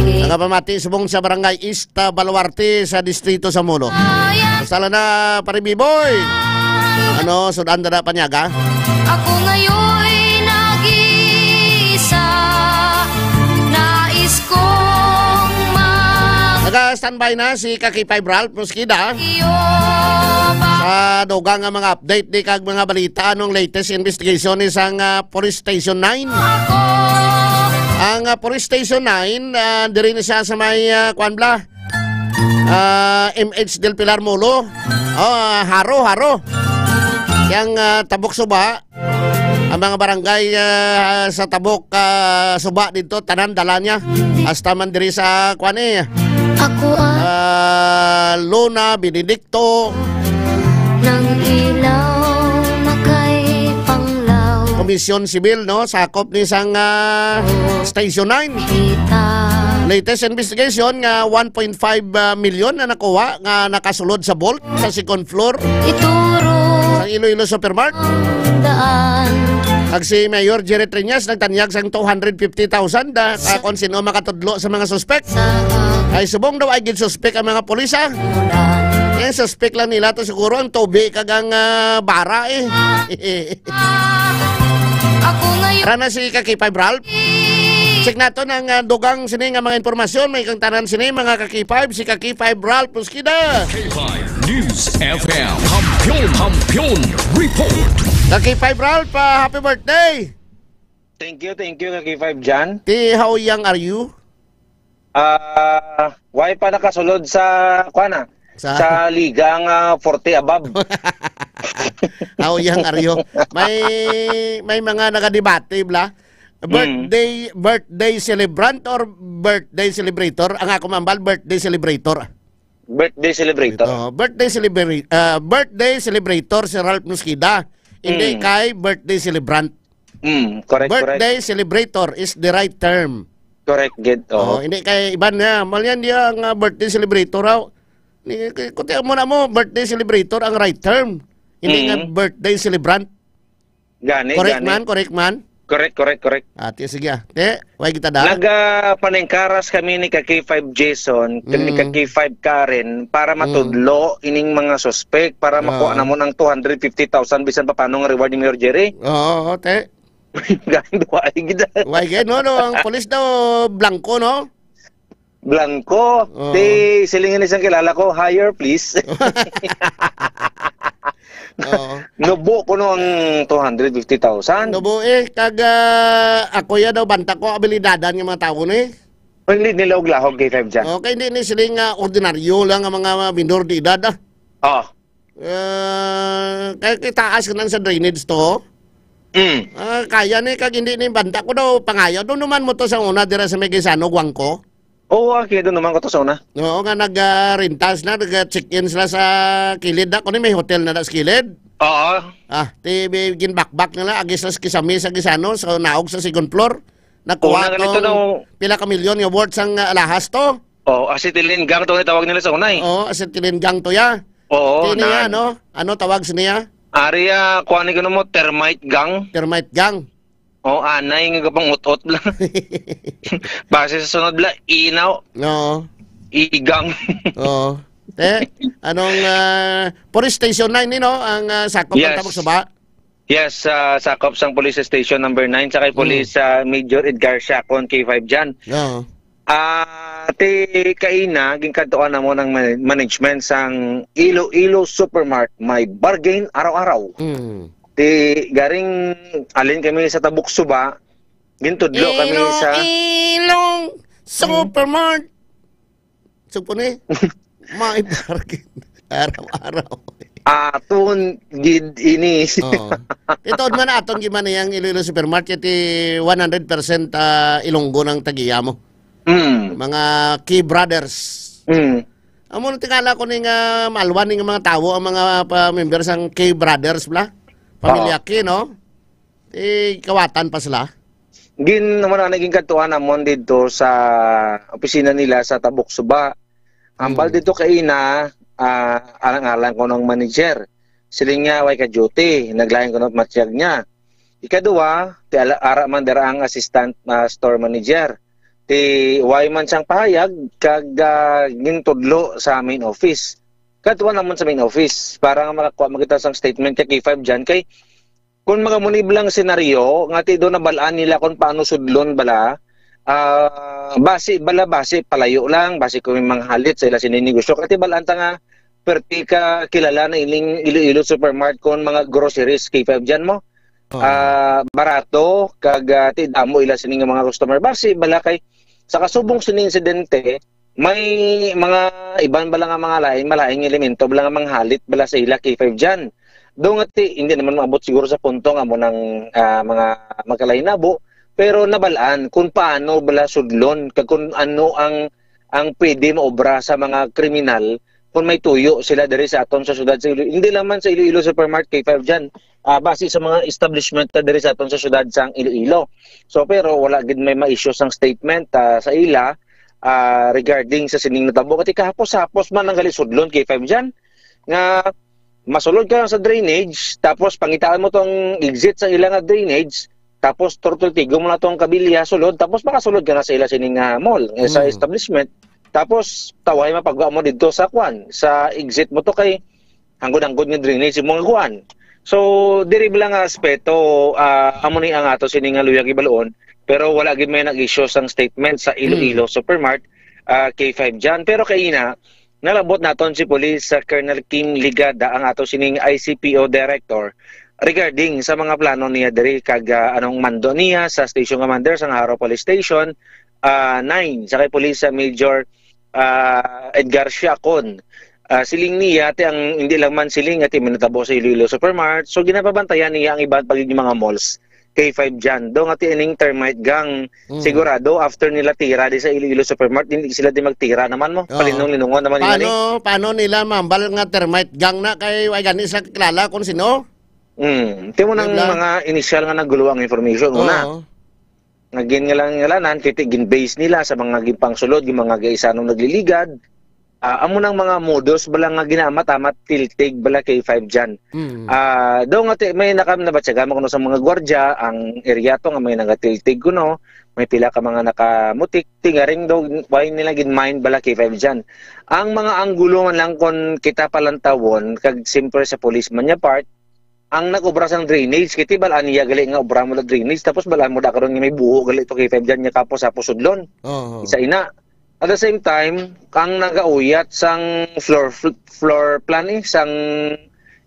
Nagapamati subong sa Barangay East, ah, Baluarte sa distrito sa Molo. Basta lang na, Pare Biboy. Ano, sudan na na panyaga? Ako ngayon nag-iisa, nais kong mag- Naga-standby na si Kaki Five Ralph Mosqueda. Iyo ba Sa dugang nga mga update ni kag mga balita anong latest investigation ni sang, ah, Police Station nine. Ako Ang, ah, Police Station nine, ah, diri na siya sa may, ah, kuan bala? Ah, M H Del Pilar Molo. Oh, ah, Haro, Haro. Yang, ah, Tabok Suba, ang mga barangay, ah, sa Tabok, ah, Suba dito, tanan dala niya. Hasta man diri sa, kuan eh, Ako ang ah, Luna, Benedicto. Ng ilaw na kay Panglao. Komisyon Sibil, no? Sakop ni sang, ah, Station nine. Kita. Latest investigation nga one point five million na nakuha nga nakasulod sa vault sa second floor Ituro sa Iloilo Supermart. Ang daan. Ag si Mayor Jerry Treñas nagtanyag sang two hundred fifty thousand, ah, ah, kung sino makatudlo sa mga suspek. Sa Ay, subong daw ay ginsuspek ang mga pulis, ah. Ang suspek lang nila to siguro ang tubi kag ang, ah, bara, eh. Ako ngayon. Tara na si Kaki Five Ralph. Check naton ang, ah, dugang sini nga mga impormasyon. May kang tanan sini, mga Kaki Five, si Kaki Five Ralph Mosqueda. K five News F M. Kampiyon, Kampiyon Report. Kaki Five Ralph, ah, happy birthday. Thank you, thank you, Kaki Five Jan. Ti, how young are you? Ah, why pa nakasulod sa, kuwan na? Sa Sa liga nga forty above. How young are you? May, may mga nagadebate, bla? Mm. Birthday, birthday celebrant or birthday celebrator? Ang ako mambal, birthday celebrator. Birthday celebrator. Oh, birthday celebra-, ah, birthday celebrator si Ralph Mosqueda. Hindi Mm. kay birthday celebrant. Mm, correct, correct. Birthday celebrator is the right term. Correct, gid. Oo. Oh, hindi kay iban na. Malian niya ang, ah, birthday celebrator, aw. Ni, k-, kuti mo na mo, birthday celebrator ang right term. Hindi nga Mm. birthday celebrant. Gani, Correct gani. man, correct man. Correct, correct, correct. Ate, sige, ah. Te, way kita da? Nagapaningkaras kami ni ka K five Jason, ni ka Mm. K five Karen, para Mm. matudlo ining mga suspek, para makuha Oo. namon ang two hundred fifty thousand bisan pa paano nga reward ni Mayor Jerry. Oo, oo, te. Gani, way gid. Way gid, no, no? Ang pulis daw, blanco, no? Blanco. Oo. Di, silingan isang kilala ko, "Higher, please." Oo. Nubo ko no ang two hundred fifty thousand. Nubo eh, kag, ah, ako ya daw, banta ko, abilidadan nga mga tao ni. Hindi nila og lahog kay Five Jan. Okay, hindi ni sila nga ordinaryo lang ang mga minor de edad, ah. Oh. Ah, kay, kay taas ka nang sa drainage to. Mm. Ah, kaya ni kag hindi ni banta ko daw pangayo. Doon naman mo to sa una dira sa may Gaisano, Guangco. Oo, ah, kaya doon naman ko to sa una. Oo nga, nag-renta sila, nag-check-in sila sa kilid na. Kung may hotel na na sa kilid. Oo. Ah, ti bi- ginbakbak nila, agi sa kisame sa Gaisano, sa naog sa second floor. Nakuha Una ganito tong daw. Pila ka milyon nga worth sang ah, alahas to. Oh, acetylene gang to ang tawag nila sa una eh. Oo, acetylene gang to ya. Oo, Kini ya, na. No? Ano tawag sa niya? Ari, ah, kuha ni ko mo, termite gang. Termite gang. Oh, anay nga kapang utot lang. Base sa sunod bla, inaw, Oo. igang. Oo. Eh, anong ah, police station na ini, no? Ang ah, sakop ng Yes. Tabok Suba? Yes, ah, sakop sang Police Station number nine sa kay Police ah, Major Edgar Siacon K five dyan. Oo. Ah, ti kaina ginkadtuan namo ng man- management sang Iloilo Supermart, may bargain araw-araw. Mm. Ti garing alin kami sa Tabok Suba, gintudlo kami sa Ilong Supermart. Sugpo ni. May bargain. Araw-araw. Aton gid ini. Oo. Ito man aton giman yang Iloilo Supermarket, eh, one hundred percent ah, Ilonggo ng tagiya mo. Mm. Mga Key Brothers. Mm. Amo na tingala ko ni nga malwan ni nga mga tawo ang mga pa member sang Key Brothers bla. Pamilya Key, no? Eh, kawatan pa sila. Gin naman na naging kadtuan namon dito sa opisina nila sa Tabok Suba. Ambal Mm. dito kaina, ah, alang-alang ko ng manager. Siling niya, way ka duty. Naglain ko ng matiyag niya. Ikaduwa, ti ala- ara man dira ang assistant ah, store manager. Ti way man siyang pahayag, kag ah, gintudlo sa main office. Kadtuan namon sa main office para nga makakuha makita sang statement kay K five dyan. Kay kung mga munib lang senaryo, nga ti doon nabalaan nila kung paano sudlon bala, ah, basi bala basi palayo lang, basi kung may mga halit sa ila sining negosyo. Kati balaan ta nga perti ka kilala na ining Iloilo Supermart kon mga groceries K five dyan mo. Oo. Ah, barato kag ah, ti damo ila sini nga mga customer. Basi bala kay sa kasubong sini insidente, may mga iban bala nga mga lain malain nga elemento bala nga mga halit bala sa ila K five dyan. Do nga ti hindi naman maabot siguro sa punto nga mo nang ah, mga magkalainabo, pero nabalaan kung paano bala sudlon kag kung ano ang ang pwede maobra sa mga kriminal kung may tuyo sila diri sa aton sa syudad sa Iloilo. Hindi lang man sa Iloilo Supermart K five dyan. Ah, base sa mga establishment na diri sa aton sa syudad sang Iloilo. So pero wala gid may ma-issue sang statement ah, sa ila ah, regarding sa sining natabo. Kati kahapos-hapos man ang gali sudlon K five dyan nga masulod ka lang sa drainage, tapos pangitaan mo tong exit sa ila nga drainage, tapos turtultigo mo na tong kabilya sulod, tapos makasulod ka na sa ila sining nga mall, eh, sa Mm. establishment. Tapos tawahay mapagwa mo didto sa kwan, sa exit mo to kay hanggod-hanggod nga drainage imong kuan. So diri bala nga aspeto ah, amo ni ang ato sini nga luyag ibaluon, pero wala gid may nag-issue sang statement sa Iloilo Supermart ah, K five dyan. Pero kaina nalabot naton si Police sa Colonel King Ligada, ang ato sining I C P O director, regarding sa mga plano niya diri kag ah, anong mando niya sa station commander sa Haro Police Station ah, nine sa kay Police sa Major ah, Edgar Siacon. Ah, siling niya ti ang hindi lang man siling ati minatabo sa Iloilo Supermart. So ginapabantayan niya ang iban pa gid nga mga malls K five dyan. Do nga ti ining termite gang Mm. sigurado after nila tira di sa Iloilo Supermart, hindi sila di magtira naman mo. Oo. Palinong-linungon naman nila ni. Paano paano nila mambal nga termite gang na kay way gani sila kakilala kung sino? Mm. Ti mo nang Diba? mga initial nga naggulo ang information una. Oo. Nga gin nga lang ngalanan kay ti gin-base nila sa mga ginpangsulod, yung mga gaisanong nagliligad. Ah, amo nang mga modus bala nga ginaamat-amat tiltig bala kay five dyan. Mm. Ah, daw nga ti may nakam nabatyagan mo kuno sa mga gwardiya ang area to nga may nagatiltig kuno, may pila ka mga nakamutik, tingaring daw why nila gin-mind bala kay five dyan. Ang mga anggulo man lang kon kita palantawon kag siyempre sa police man niya part, ang nag-obra sang drainage, kiti bal-an niya gali nga obra mo na drainage, tapos bal-an mo da karon nga may buho gali to kay five dyan niya kapos hapos sudlon. Oo. Isa ina. At the same time, ang nagauyat sang floor fl- floor plan eh, sang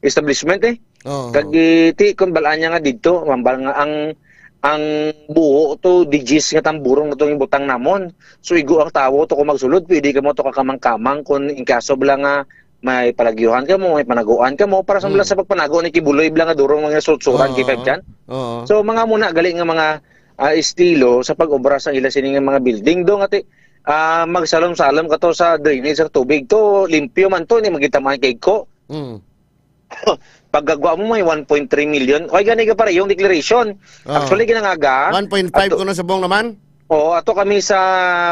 establishment eh. Oo. Kag iti kon bal-an niya nga didto, mambal nga ang ang buho to digis nga tamburong na to yung butang namon. So igo ang tawo to kung magsulod, pwede ka mo to kakamang-kamang kung in kaso bala nga may palagyuhan kamo, may panaguan kamo, para sa Mm. sa pagpanago ni Kibuloy bala nga durong mga sutsuran, Oo. K five dyan. Oo. So, mga muna gali nga mga, ah, estilo sa pag-obra sa ila sini nga mga building. Do nga ti, ah, magsalom-salom ka to sa drainage sa tubig to, limpyo man to, ni magitamaan kay ko. Mm. Pagkagwa mo, may one point three million. Ay, gani ka pare, yung declaration. Oo. Actually, ginangaga. One point five Ato, ko na subong naman. Oo, ato kami sa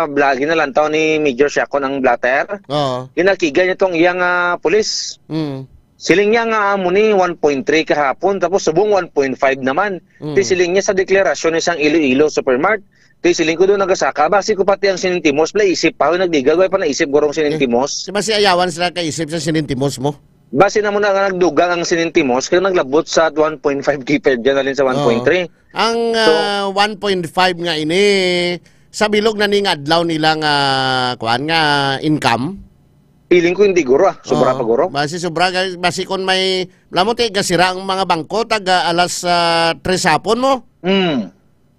vlog, ginalantaw ni Major Siakon ang blotter. Oo. Ginakiga niya tong iyang, ah, pulis. Mm. Siling niya nga amo ni one point three kahapon, tapos subong one point five naman. Mm. Ti siling niya sa deklarasyon ni sang Iloilo Supermart. Ti siling ko doon nagasaka, basi ko pati ang sinintimos, pala isip pa, nagdigag, way pa naisip gurong Eh, sinintimos. Di ba si ayawan sila kaisip sa sinintimos mo? Basi na mo na nga nagdugang ang sinintimos, kaya naglabot sa one point five K per dyan, alin sa Oo. one point three. Ang, So, ah, one point five nga ini, sa bilog na ning adlaw nila nga, kuwan nga, income? Feeling ko hindi, guro, ah. Sobra Oo. pa, guro. Basi sobra, guys. Basi kung may, alam mo, ti, gasira ang mga bangko, taga alas, ah, tres hapon mo. Mm.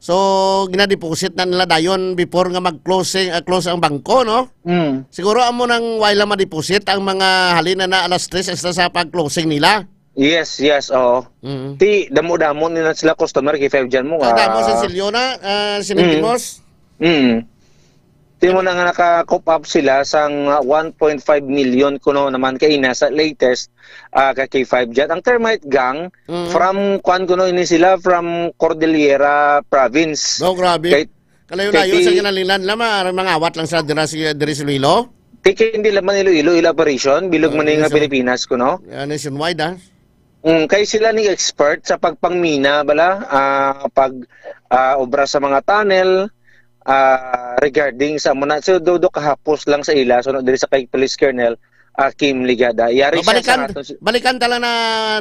So, ginadeposit na nila dayon before nga mag-closing, ah, close ang bangko, no? Mm. Siguro amo nang wala madeposit ang mga halin na, na alas tres hasta sa pag-closing nila. Yes, yes, oo. Mm. Ti, damo-damo nila sila customer, K five dyan mo, Ah, damo ah, sa silyo na, ah, Mm. sinintimos. Mm. Ti mo na nga naka-coop up sila sang, ah, one point five million kuno naman kay ina sa latest, ah, ka K five dyan. Ang Termite Gang, Mm. from, kuan kuno ini sila, from Cordillera Province. Oh, grabe. Kay, Kalayo-layo kay sa ti- kinalilan, lama, mangawat lang sa dira si, diri si Iloilo. Ti kay hindi laman Iloilo, ila operation, bilog Ah, man nga yes, sir. Pilipinas kuno. Ah, nationwide, ah. Mm, kay sila ni expert sa pagpangmina, bala, ah, pag, ah, obra sa mga tunnel, ah, regarding sa muna, so, do, do kahapos lang sa ila, so, diri sa kay Police Colonel, ah, Kim Ligada. Yari Oh, siya sa balikan, aton si balikan ta lang na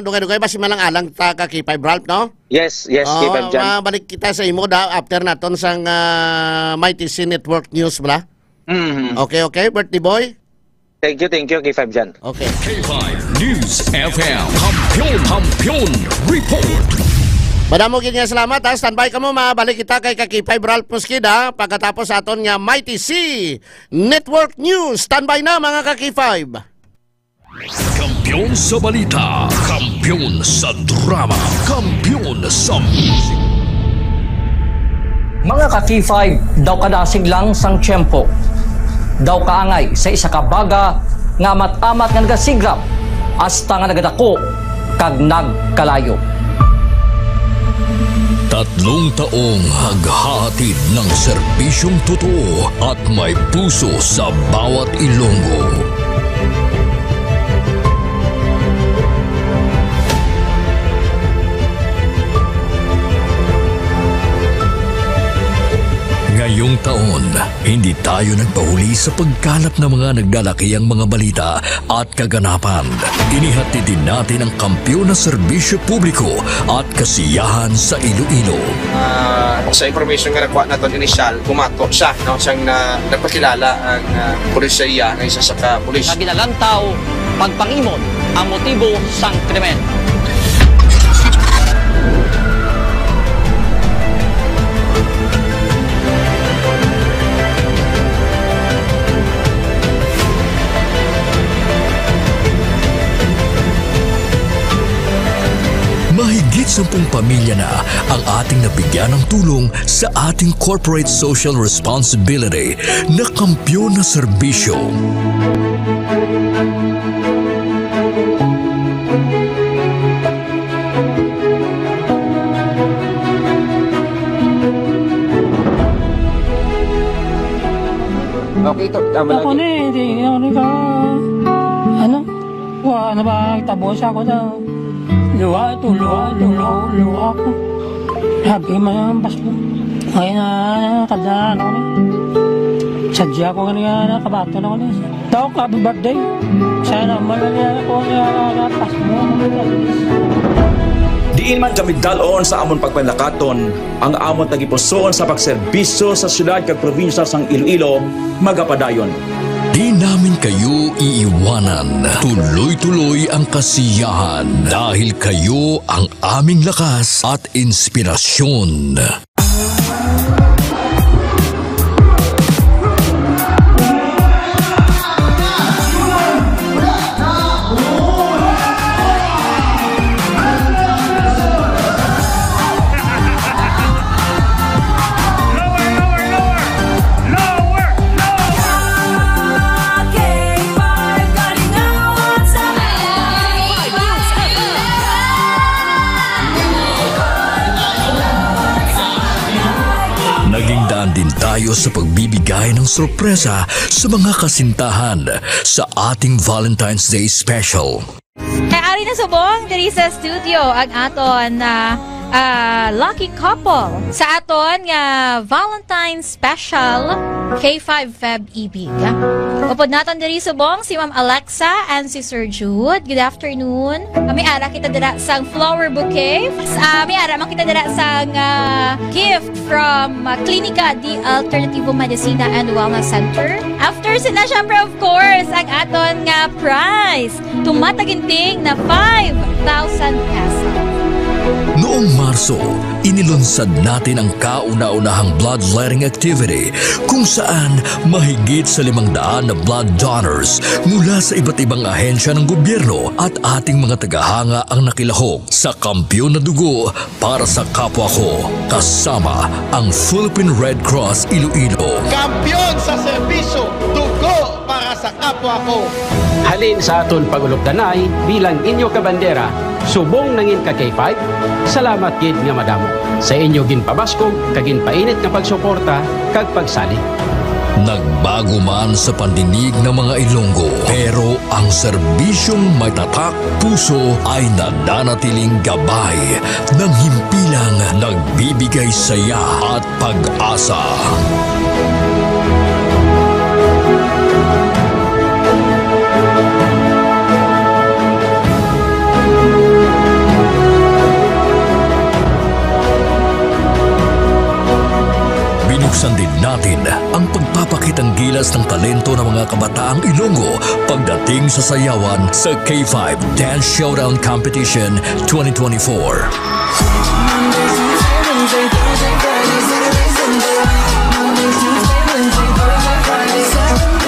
dugay-dugay, basi malang-alang ta ka K five Ralph, no? Yes, yes, Oh, K five dyan. Mabalik kita sa imo da, after naton sang, ah, Mighty C Network News, bala? Mhm. Okay, okay, birthday boy? Thank you, thank you, K five dyan. Okay. K five News F M. Kampiyon, Kampiyon Report. Madamo gid nga salamat, ha. Standby kamo, mabalik kita kay ka K five Ralph Mosqueda pagkatapos sa aton nga Mighty C Network News. Standby na, mga ka K five. Kampiyon sa balita, kampiyon sa drama, kampiyon sa music. Mga ka-K five, daw kadasig lang sang tiyempo. Daw kaangay sa isa ka baga nga amat-amat nga nagasigrap hasta nga nagadako kag nagkalayo. Tatlong taong naghahatid ng serbisyong totoo at may puso sa bawat Ilonggo. Ngayong taon, hindi tayo nagpahuli sa pagkalap ng mga nagdalakiang mga balita at kaganapan. Inihatid din natin ang kampiyon na serbisyo publiko at kasiyahan sa Iloilo. Ah, sa information nga nakuha naton initial, bumato siya, no, siyang na, nagpakilala ang, ah, pulis sa iya nga isa sa ka pulis. Nga ginalantaw, pagpangimon ang motibo sang krimen. Mahigit sampung pamilya na ang ating nabigyan ng tulong sa ating corporate social responsibility na kampiyon na serbisyo. Okay, to, tama Ako lagi. Ni, hindi ako ni ka, ano, wa, ano ba, tabo siya ko daw. Luha ito, luha, luha, luha ko. Sabi man ang pasbo. Ngayon na, kada ano ni. Sadya ko nga nakabato na ko ni. Daw ka, happy birthday. Sana malalian ako nga pasbo. Diin man kami dalon sa amon pagpanlakaton, ang amon tagipusoon sa pagserbisyo sa siyudad kag probinsya sang Iloilo magapadayon. Di namin kayo iiwanan. Tuloy-tuloy ang kasiyahan dahil kayo ang aming lakas at inspirasyon. sa pagbibigay ng sorpresa sa mga kasintahan sa ating Valentine's Day special. Kay ari na subong diri sa studio ang aton na, ah, lucky couple sa aton nga Valentine's Special K five Feb Ibig. Upod naton diri subong si Ma'am Alexa and si Sir Jude. Good afternoon. Ah, may ara kita dira sang flower bouquet. Ah, may ara man kita dira sang, ah, gift from, ah, Klinika di Alternativo Medicina and Wellness Center. After sila, syempre, of course, ang aton nga prize. Tumataginting na five thousand pesos. Noong Marso, inilunsad natin ang kauna-unahang bloodletting activity kung saan mahigit sa limang daan na blood donors mula sa iba't ibang ahensya ng gobyerno at ating mga tagahanga ang nakilahok sa Kampiyon na Dugo para sa Kapwa Ko, kasama ang Philippine Red Cross Iloilo. Kampiyon sa serbisyo, dugo para sa kapwa ko. Halin sa aton pag-ulupdanay bilang inyo ka bandera, subong nangin ka K five, salamat gid nga madamo sa inyo ginpabaskog kag ginpainit nga pagsuporta kag pagsalig. Nagbago man sa pandinig ng mga Ilonggo, pero ang serbisyong may tatak puso ay nananatiling gabay ng himpilang nagbibigay saya at pag-asa. Binuksan din natin ang pagpapakitang gilas ng talento ng mga kabataang Ilonggo pagdating sa sayawan sa K five Dance Showdown Competition twenty twenty-four.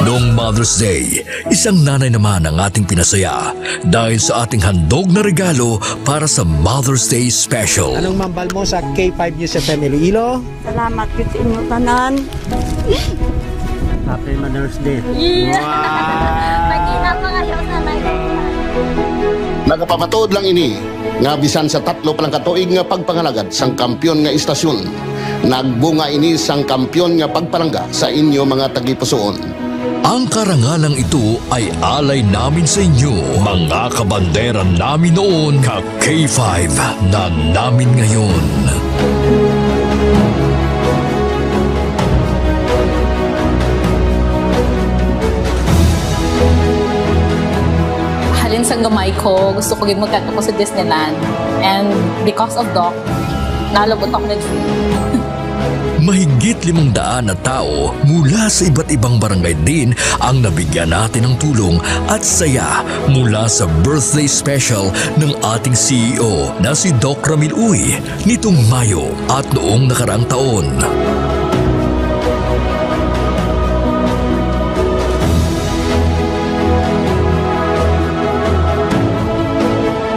Noong Mother's Day, isang nanay naman ang ating pinasaya dahil sa ating handog na regalo para sa Mother's Day Special. Anong mambal mo sa K five News F M Iloilo? Salamat gyud sa inyo tanan. Happy Mother's Day. Yeah. Wow! Magkita pa kayo sa live. Nagapamatuod lang ini nga bisan sa tatlo pa lang ka tuig nga pagpangalagad sang kampiyon nga istasyon, nagbunga ini sang kampiyon nga pagpalangga sa inyo mga tagipusoon. Ang karangalang ito ay alay namin sa inyo, mga kabandera namin noon, ka K five na namin ngayon. Halin sang gamay ko, gusto ko gid magkadto ko sa Disneyland. And because of Doc, nalabot ako nag-free. Mahigit limang daan na tao mula sa iba't ibang barangay din ang nabigyan natin ng tulong at saya mula sa birthday special ng ating C E O na si Doc Ramil Uy nitong Mayo at noong nakaraang taon.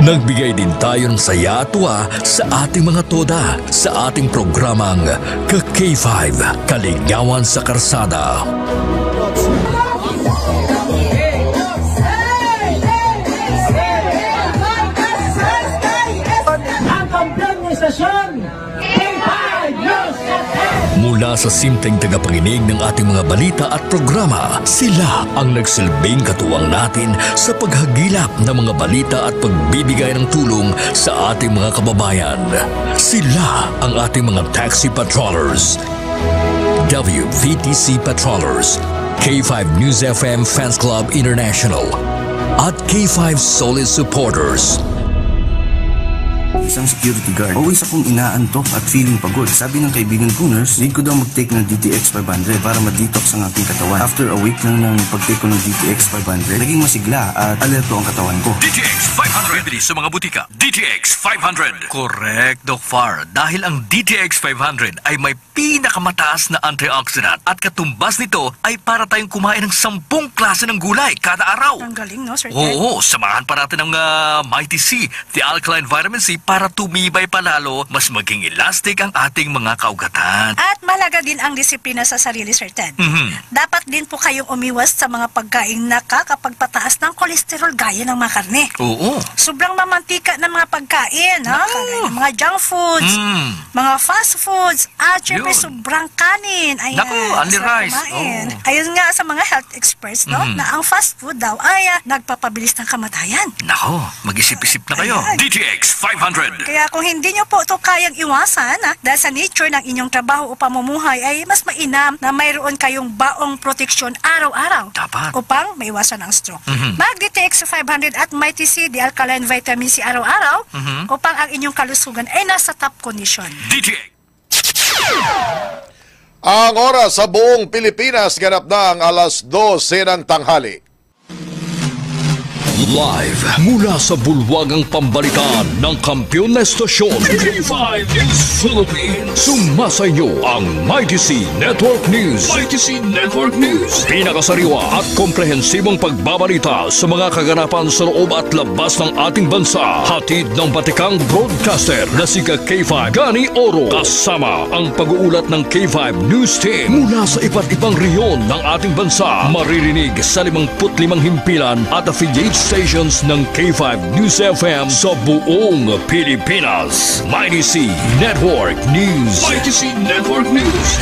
Nagbigay din tayo ng saya at tuwa sa ating mga toda sa ating programang Ka K five, Kaligawan sa Karsada. Ang kampiyon ng istasyon, K five News F M. Mula sa simpleng tagapanginig ng ating mga balita at programa, sila ang nagsilbing katuwang natin sa paghagilap ng mga balita at pagbibigay ng tulong sa ating mga kababayan. Sila ang ating mga taxi patrollers, W V T C patrollers, K five News F M Fans Club International, at K five Solid Supporters. Isang security guard. Always akong inaantok at feeling pagod. Sabi ng kaibigan kong nurse, need ko daw mag-take ng D T X five hundred para ma-detox ang aking katawan. After a week lang ng pag-take ko ng D T X five hundred, naging masigla at alerto ang katawan ko. D T X five hundred. Bibili sa mga butika. D T X five hundred. Correct, Doc Far. Dahil ang D T X five hundred ay may pinakamataas na antioxidant at katumbas nito ay para tayong kumain ng sampung klase ng gulay kada araw. Ang galing, no, Sir Ted? Oo, samahan pa natin ng, ah, Mighty C, the alkaline vitamin C Para tumibay pa lalo, mas maging elastic ang ating mga kaugatan. At mahalaga din ang disiplina sa sarili, Sir Ted. Mhm. Dapat din po kayong umiwas sa mga pagkaing nakakapagpataas ng kolesterol gaya ng mga karne. Oo. Sobrang mamantika ng mga pagkain, ha? Naku. Kagaya ng mga junk foods, Mm. mga fast foods, at syempre Yun. sobrang kanin. Ayan, Naku, only sarap rice. kumain. Oo. Ayon nga sa mga health experts, no, Mhm. na ang fast food daw ay, ah, nagpapabilis ng kamatayan. Nako, mag-isip-isip na kayo. Ayan. D T X five hundred. Kaya kung hindi nyo po ito kayang iwasan, ah, dahil sa nature ng inyong trabaho o pamumuhay, ay mas mainam na mayroon kayong baong proteksyon araw-araw Dapat. upang maiwasan ang stroke. Mhm. Mag D T X five hundred at Mighty C, the alkaline vitamin C araw-araw Mhm. upang ang inyong kalusugan ay nasa top condition. D T X. Ang oras sa buong Pilipinas, ganap na ang alas dose ng tanghali. Live mula sa bulwagang pambalita ng kampiyon na estasyon, K five News Philippines. Sumasa inyo ang Mighty C Network News. Mighty C Network News. Pinakasariwa at komprehensibong pagbabalita sa mga kaganapan sa loob at labas ng ating bansa. Hatid ng batikang broadcaster na si ka K five Gani Oro. Kasama ang pag-uulat ng K five News Team mula sa iba't ibang rehiyon ng ating bansa. Maririnig sa limangput limang himpilan at affiliate stations ng K five News F M sa buong Pilipinas. Mighty C Network News. Mighty C Network News.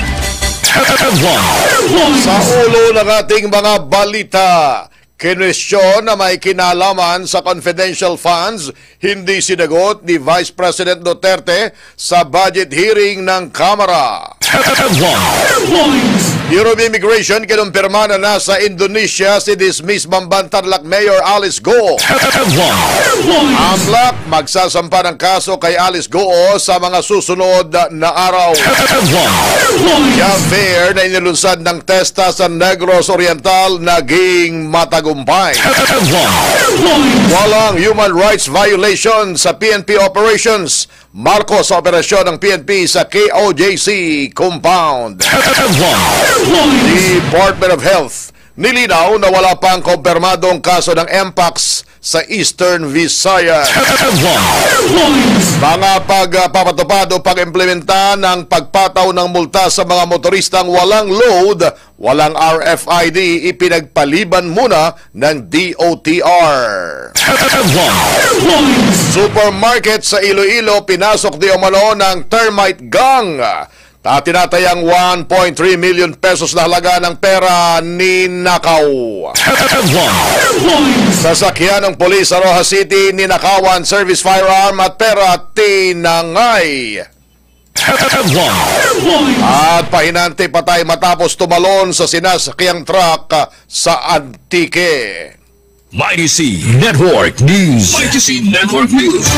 Headlines. Sa ulo ng ating mga balita, kinwestiyon na may kinalaman sa confidential funds hindi sinagot ni Vice President Duterte sa budget hearing ng Kamara. Headlines. Bureau of Immigration kinumpirma na nasa Indonesia si dismissed Bamban Tarlac Mayor Alice Go. Headlines. AMLAC magsasampa ng kaso kay Alice Go sa mga susunod na araw. Headlines. Job fair na inilunsad ng TESTA sa Negros Oriental naging matagumpay. Headlines. Walang human rights violation sa P N P operations. Marcos sa operasyon ng P N P sa K O J C compound. Headlines. Department of Health, nilinaw na wala pang kumpirmadong kaso ng Mpox sa Eastern Visayas. Headlines. Mga pagpapatupad o pag-implementa ng pagpataw ng multa sa mga motoristang walang load, walang R F I D, ipinagpaliban muna ng D O T R. Headlines. Supermarket sa Iloilo, pinasok di umano ng termite gang. Tinatayang one point three million pesos na halaga ng pera ninakaw. Headlines. Sasakyan ng pulis sa Roxas City, ninakawan, service firearm at pera, tinangay. Headlines. At pahinante patay matapos tumalon sa sinasakyang truck sa Antique. Mighty C Network News. Mighty C Network News.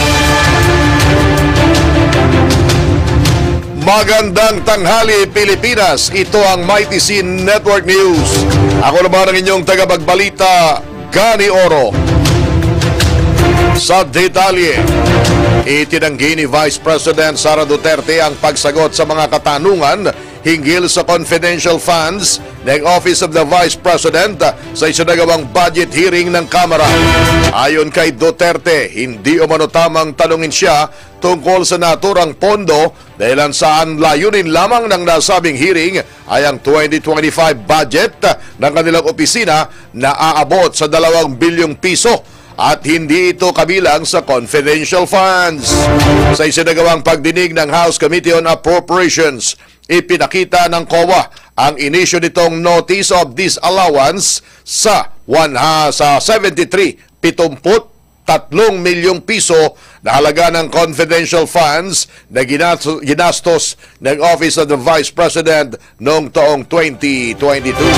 Magandang tanghali, Pilipinas. Ito ang Mighty C Network News. Ako naman ang inyong tagapagbalita, Gani Oro. Sa detalye, itinanggi ni Vice President Sara Duterte ang pagsagot sa mga katanungan hinggil sa confidential funds ng Office of the Vice President sa isinagawang budget hearing ng Kamara. Ayon kay Duterte, hindi umano tamang tanungin siya tungkol sa naturang pondo, dahilan sa ang layunin lamang ng nasabing hearing ay ang twenty twenty-five budget ng kanilang opisina na aabot sa dalawang bilyong piso at hindi ito kabilang sa confidential funds. Sa isinagawang pagdinig ng House Committee on Appropriations, ipinakita ng COA ang inisyu nitong notice of disallowance sa one ha-, sa seventy-three, pitumput tatlong milyong piso na halaga ng confidential funds na ginas-, ginastos ng Office of the Vice President noong taong twenty twenty-two.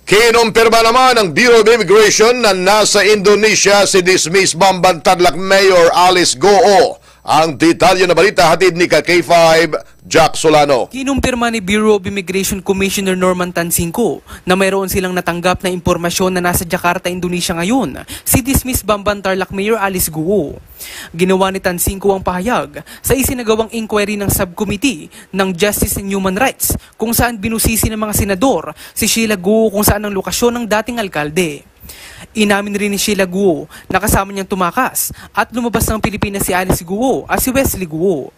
Kinumpirma naman ng Bureau of Immigration na nasa Indonesia si dismissed Bamban Tarlac Mayor Alice Goo. Ang detalye na balita hatid ni ka K five Jack Solano. Kinumpirma ni Bureau of Immigration Commissioner Norman Tansingco na mayroon silang natanggap na impormasyon na nasa Jakarta, Indonesia ngayon si dismissed Bamban Tarlac Mayor Alice Guo. Ginawa ni Tansingco ang pahayag sa isinagawang inquiry ng subcommittee ng Justice and Human Rights, kung saan binusisi ng mga senador si Sheila Guo kung saan ang lokasyon ng dating alkalde. Inamin rin ni Sheila Guo na kasama niyang tumakas at lumabas ng Pilipinas si Alice Guo at si Wesley Guo.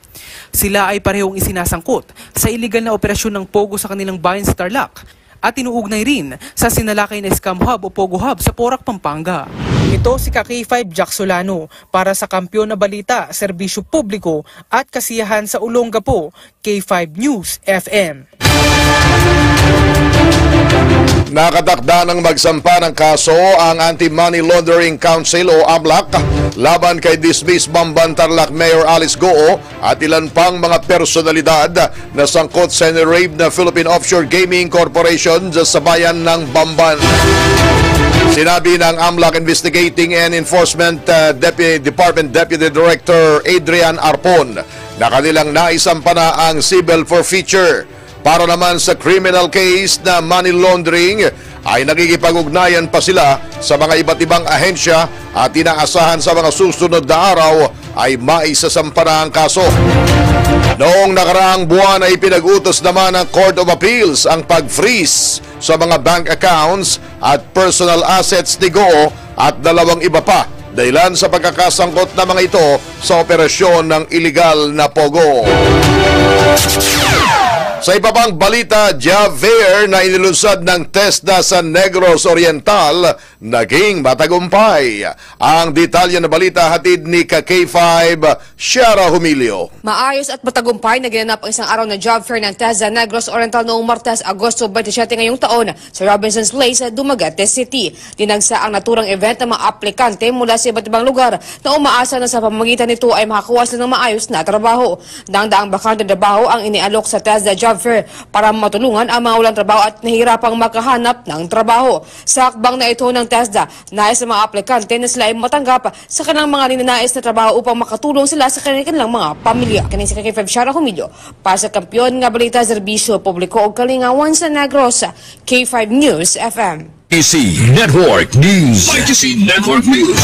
Sila ay parehong isinasangkot sa iligal na operasyon ng POGO sa kanilang bayan sa Tarlac at inuugnay rin sa sinalakay na scam hub o POGO hub sa Porac, Pampanga. Ito si ka K five Jack Solano para sa Kampiyon na Balita, Serbisyo Publiko at Kasiyahan sa Olongapo, K five News F M. Nakatakda ng magsampa ng kaso ang Anti-Money Laundering Council o amlac laban kay dismissed Bamban Tarlac Mayor Alice Guo at ilan pang mga personalidad na sangkot sa nirave na Philippine Offshore Gaming Corporation sa bayan ng Bamban. Sinabi ng amlac Investigating and Enforcement, uh, Depu- Department Deputy Director Adrian Arpon na kanilang naisampa na ang civil forfeiture. Para naman sa criminal case na money laundering, ay nakikipag-ugnayan pa sila sa mga iba't ibang ahensya at inaasahan sa mga susunod na araw ay maisasampa na ang kaso. Noong nakaraang buwan ay pinag-utos naman ng Court of Appeals ang pag-freeze sa mga bank accounts at personal assets ni Guo at dalawang iba pa, dahilan sa pagkakasangkot na mga ito sa operasyon ng iligal na POGO. Sa iba pang balita, job fair na inilunsad ng TESDA sa Negros Oriental naging matagumpay. Ang detalye na balita hatid ni ka K five, Shara Humilio. Maayos at matagumpay na ginanap ang isang araw na job fair ng TESDA Negros Oriental noong Martes, Agosto twenty-seven ngayong taon sa Robinsons Place, Dumaguete City. Dinagsa ang naturang event ng mga aplikante mula sa iba't ibang lugar na umaasa na sa pamamagitan nito ay makakuha sila ng maayos na trabaho. Dangdaang bakante trabaho ang inialok sa TESDA Job Fair para matulungan ang mga walang trabaho at nahihirapang makahanap ng trabaho. Sa hakbang na ito ng TESDA, nais sa mga aplikante na sila ay matanggap sa kanilang mga ninanais na trabaho upang makatulong sila sa kanilang mga pamilya. Kini si K five Shara Humilio para sa Kampiyon nga Balita, Serbisyo Publiko ug Kalingawan sa Negros, K five News F M. K C Network News. K C Network News.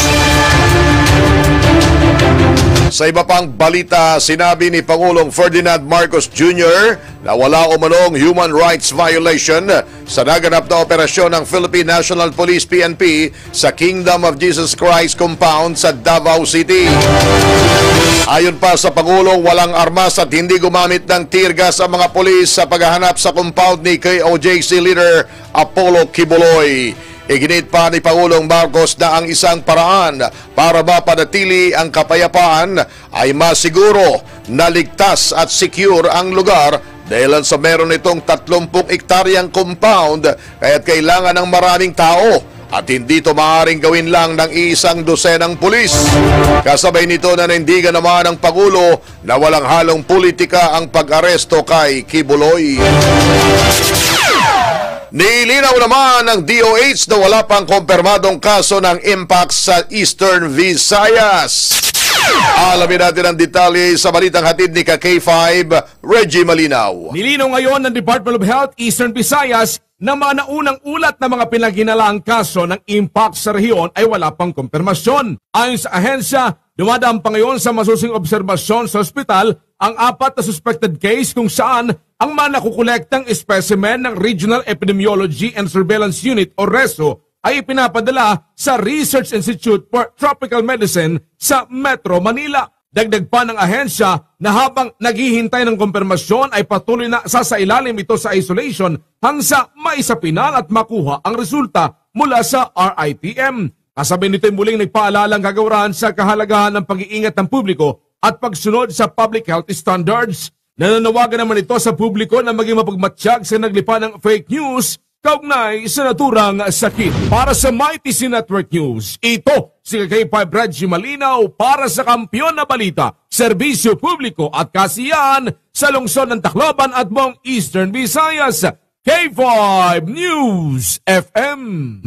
Sa iba pang balita, sinabi ni Pangulong Ferdinand Marcos Junior na wala umanong human rights violation sa naganap na operasyon ng Philippine National Police, P N P, sa Kingdom of Jesus Christ Compound sa Davao City. Ayon pa sa Pangulo, walang armas at hindi gumamit ng tear gas ang mga pulis sa paghahanap sa compound ni K O J C leader Apollo Quiboloy. Iginit pa ni Pangulong Marcos na ang isang paraan para mapanatili ang kapayapaan ay masiguro na ligtas at secure ang lugar dahil sa meron itong tatlumpung ektaryang compound, kaya't kailangan ng maraming tao at hindi ito maaaring gawin lang ng iisang dosenang pulis. Kasabay nito, nanindigan naman ang Pangulo na walang halong politika ang pag-aresto kay Quiboloy. Nilinaw naman ng D O H na wala pang kumpirmadong kaso ng mpox sa Eastern Visayas. Alamin natin ang detalye sa balitang hatid ni ka K five, Reggie Malinaw. Nilinaw ngayon ng Department of Health Eastern Visayas na mga naunang ulat na mga pinaghinalaang kaso ng mpox sa rehiyon ay wala pang kumpirmasyon. Ayon sa ahensya, dumadaan pa ngayon sa masusing obserbasyon sa ospital ang apat na suspected case kung saan ang mga nakukolektang specimen ng Regional Epidemiology and Surveillance Unit o reso ay ipinapadala sa Research Institute for Tropical Medicine sa Metro Manila. Dagdag pa ng ahensya na habang naghihintay ng kumpirmasyon ay patuloy na sasailalim ito sa isolation hangsa maisa-pinal at makuha ang resulta mula sa R I T M. Kasabay nito'y muling nagpaalala ang kagawaran sa kahalagahan ng pag-iingat ng publiko at pagsunod sa public health standards. Nananawagan naman ito sa publiko na maging mapagmatyag sa naglipa ng fake news kaugnay sa naturang sakit. Para sa Mighty C Network News, ito si K five Reggie Malinaw para sa Kampiyon na Balita, Serbisyo Publiko at Kasiyahan sa lungsod ng Tacloban at buong Eastern Visayas. K five News F M.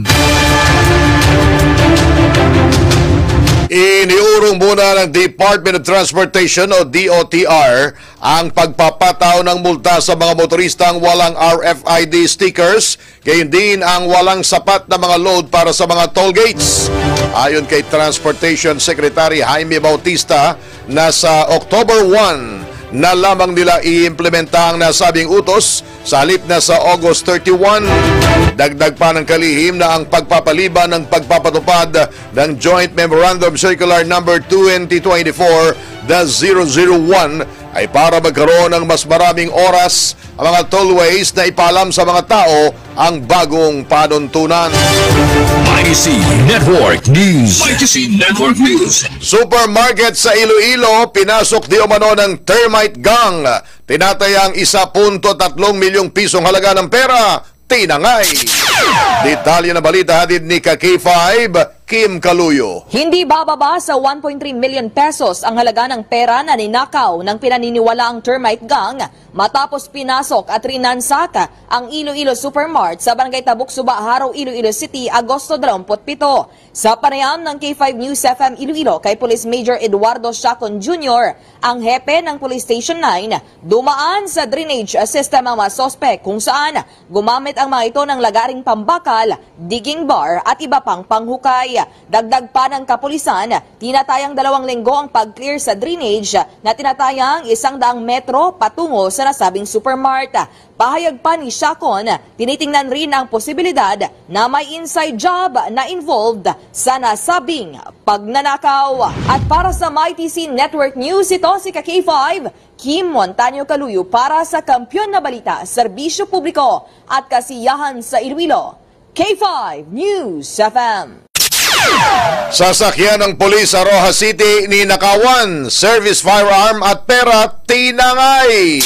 Iniurong muna ng Department of Transportation o D O T R ang pagpapataw ng multa sa mga motoristang walang R F I D stickers, gayon din ang walang sapat na mga load para sa mga toll gates. Ayon kay Transportation Secretary Jaime Bautista, na sa October one na lamang nila iimplementa ang nasabing utos sa halip na sa August thirty-one. Dagdag pa ng kalihim na ang pagpapaliban ng pagpapatupad ng Joint Memorandum Circular Number twenty twenty-four dash zero zero one ay para magkaroon ng mas maraming oras ang mga tollways na ipaalam sa mga tao ang bagong panuntunan. Mighty C Network News. Mighty C Network News. Supermarket sa Iloilo, pinasok di umano ng termite gang. Tinatayang isa punto tatlong milyong pisong halaga ng pera, tinangay. Detalye ng balita hatid ni ka K five, Kim Kaluyo. Hindi bababa sa one point three million pesos ang halaga ng pera na ninakaw ng pinaniniwalaang termite gang matapos pinasok at rinansak ang Iloilo Supermart sa Barangay Tabuk, Suba, Jaro, Iloilo City, Agosto dalawampu't pito. Sa panayam ng K five News F M Iloilo kay Police Major Eduardo Siacon Junior, ang hepe ng Police Station nine, dumaan sa drainage system ang mga suspek kung saan gumamit ang mga ito ng lagaring pambakal, digging bar at iba pang panghukay. Dagdag pa ng kapulisan, tinatayang dalawang linggo ang pag-clear sa drainage na tinatayang isang daang metro patungo sa nasabing supermart. Pahayag pa ni Siacon, tinitingnan rin ang posibilidad na may inside job na involved sa nasabing pagnanakaw. At para sa Mighty C Network News, ito si ka K five, Kim Montaño Kaluyo para sa Kampiyon na Balita, Serbisyo Publiko at Kasiyahan sa Iloilo. K five News F M. Sasakyan ng pulis sa Roxas City ninakawan, service firearm at pera tinangay.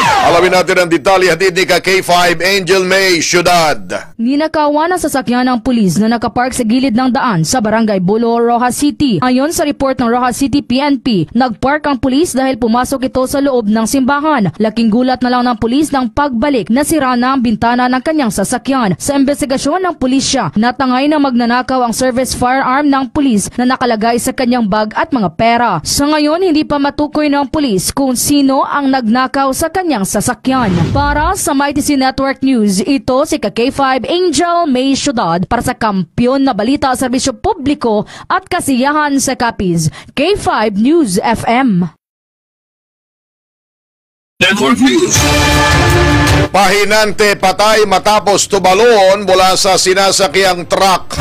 Alamin natin ang detalye hatid ni ka K five Angel May Ciudad. Ninakawan ang sasakyan ng pulis na nakapark sa gilid ng daan sa Barangay Bulo, Roxas City. Ayon sa report ng Roxas City P N P, nagpark ang pulis dahil pumasok ito sa loob ng simbahan. Laking gulat na lang ng pulis nang pagbalik, nasira na ang bintana ng kanyang sasakyan. Sa investigasyon ng pulisya, natangay na magnanakaw ang service firearm ng pulis na nakalagay sa kanyang bag at mga pera. Sa ngayon, hindi pa matukoy ng pulis kung sino ang nagnakaw sa kanyang sasakyan. Para sa Mighty C Network News, ito si ka K five Angel May Ciudad para sa Kampiyon na Balita, Serbisyo Publiko at Kasiyahan sa Capiz, K five News F M. Network News. Pahinante patay matapos tumalon mula sa sinasakyang truck.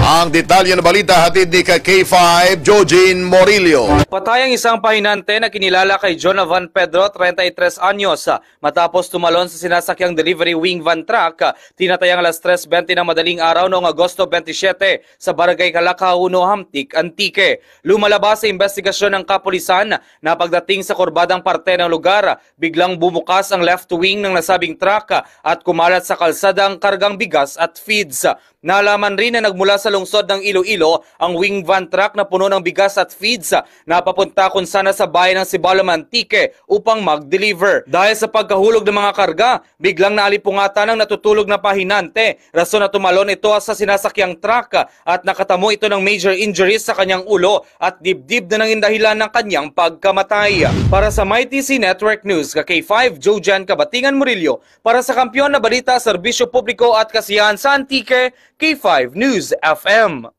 Ang detalye ng balita hatid ni ka K five Jojin Morillo. Patay ang isang pahinante na kinilala kay Jonavan Pedro, treinta y tres anyos, matapos tumalon sa sinasakyang delivery wing van truck, tinatayang alas tres bente ng madaling araw noong Agosto twenty-seven sa Barangay Calacao uno, Hamtic, Antique. Lumalabas sa investigasyon ng kapulisan na pagdating sa kurbadang parte ng lugar, biglang bumukas ang left wing ng nasabing truck at kumalat sa kalsada ang kargang bigas at feeds. Nalaman rin na nagmula sa lungsod ng Iloilo ang wing van truck na puno ng bigas at feeds na papunta kung sana sa bayan ng Sibalom, Antique upang mag-deliver. Dahil sa pagkahulog ng mga karga, biglang naalipungatan ang natutulog na pahinante, rason na tumalon ito sa sinasakyang truck at nakatamo ito ng major injuries sa kanyang ulo at dibdib na nangin dahilan ng kanyang pagkamatay. Para sa Mighty C Network News, ka K five, Jojan Kabatingan Murillo, para sa Kampiyon na Balita, Serbisyo Publiko at Kasiyahan sa Antique, K five News F M.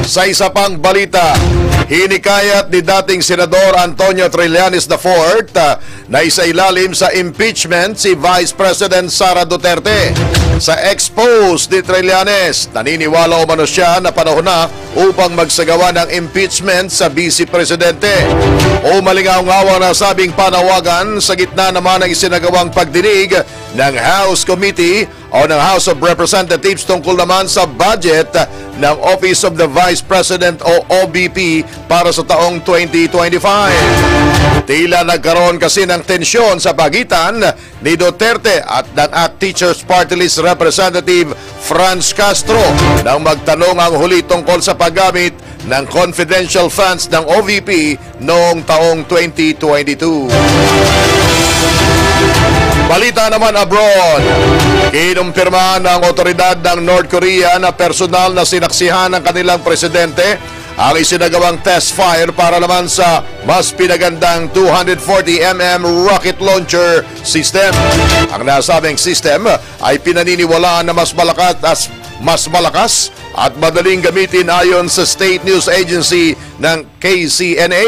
Sa isa pang balita, hinikayat ni dating Senador Antonio Trillanes the fourth, ah, na isailalim sa impeachment si Vice President Sara Duterte. Sa ex post ni Trillanes, naniniwala umano siya na panahon na upang magsagawa ng impeachment sa Vice Presidente. Umalingaw-ngaw ang nasabing panawagan sa gitna naman ng isinagawang pagdinig ng House Committee o ng House of Representatives tungkol naman sa budget ng Office of the Vice President o O V P para sa taong twenty twenty-five. Tila nagkaroon kasi ng tensyon sa pagitan ni Duterte at ng ACT Teachers Party List Representative Franz Castro nang magtanong ang huli tungkol sa paggamit ng confidential funds ng O V P noong taong twenty twenty-two. Balita naman abroad. Kinumpirma ng otoridad ng North Korea na personal na sinaksihan ng kanilang presidente ang isinagawang test fire para naman sa mas pinagandang two hundred forty M M rocket launcher system. Ang nasabing system ay pinaniniwalaan na mas malakas, as, mas malakas at madaling gamitin ayon sa state news agency ng K C N A.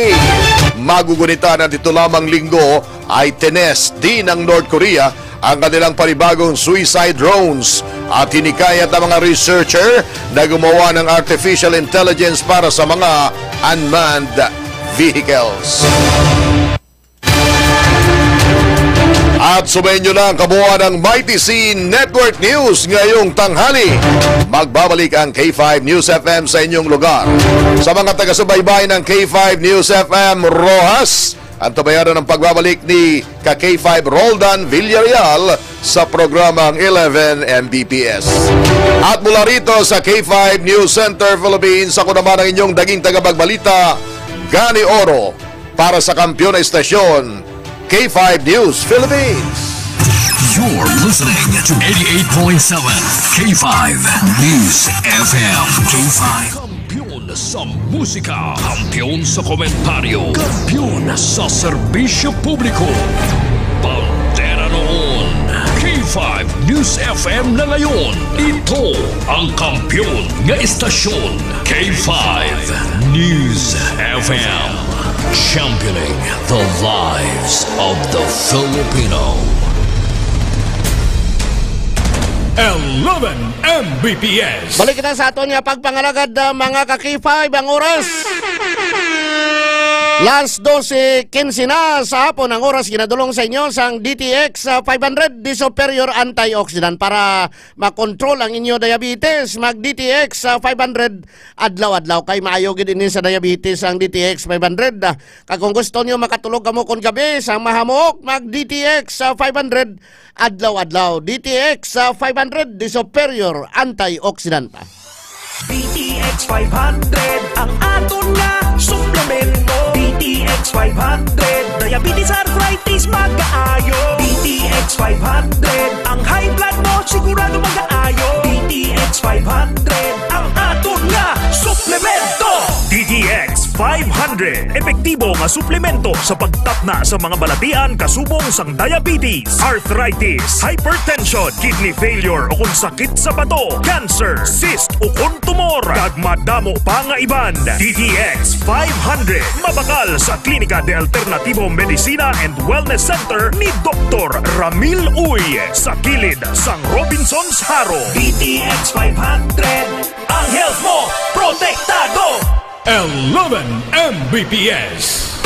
Magugunita na dito lamang linggo ay tinest din ng North Korea ang kanilang panibagong suicide drones at hinikayat ang mga researcher na gumawa ng artificial intelligence para sa mga unmanned vehicles. At sumayin nyo na ang kabuuan ng Mighty C Network News ngayong tanghali. Magbabalik ang K five News F M sa inyong lugar. Sa mga taga-subaybay ng K five News F M Roxas, ang tabayanan ng pagbabalik ni ka K five Roldan Villarreal sa programang eleven M B P S. At mula rito sa K five News Center Philippines, ako naman ang inyong daging tagapagbalita, Gani Oro, para sa Kampiyon na Estasyon, K five News Philippines. You're listening to eighty-eight point seven K five News F M. K five. Kampiyon sa musika, kampiyon sa komentaryo, kampiyon sa serbisyo publiko. Bandera noon, K five News F M na ngayon. Ito ang kampiyon nga estasyon, K five News F M. Championing the lives of the Filipino. Eleven M B P S. Balik kita sa aton nga pagpangalagad, ah, mga ka-K five, ang oras. Las dose quince na sa hapon ang oras, ginadulong sa inyo sang D T X, ah, five hundred, the superior antioxidant para makontrol ang inyo diabetes. Mag D T X, ah, five hundred adlaw-adlaw, kay maayo gid ini sa diabetes ang D T X five hundred. Ah, kag kung gusto niyo makatulog kamo kon gabi sa mahamok, mag D T X, ah, five hundred adlaw-adlaw. D T X, ah, five hundred, the superior antioxidant. D T X five hundred, ang aton nga suplemento. D T X five hundred, diabetes, arthritis, magaayo. D T X five hundred, ang high blood mo sigurado magaayo. D T X five hundred, ang aton nga suplemento. D T X five hundred, epektibo nga suplemento sa pagtapna sa mga balatian kasubong sang diabetes, arthritis, hypertension, kidney failure o kung sakit sa bato, cancer, cyst o kung tumor, kag madamo pa nga iban. D T X five hundred, mabakal sa Klinika de Alternativo Medicina and Wellness Center ni Doktor Ramil Uy, sa kilid sang Robinsons Jaro. D T X five hundred, ang health mo protektado. Eleven M B P S.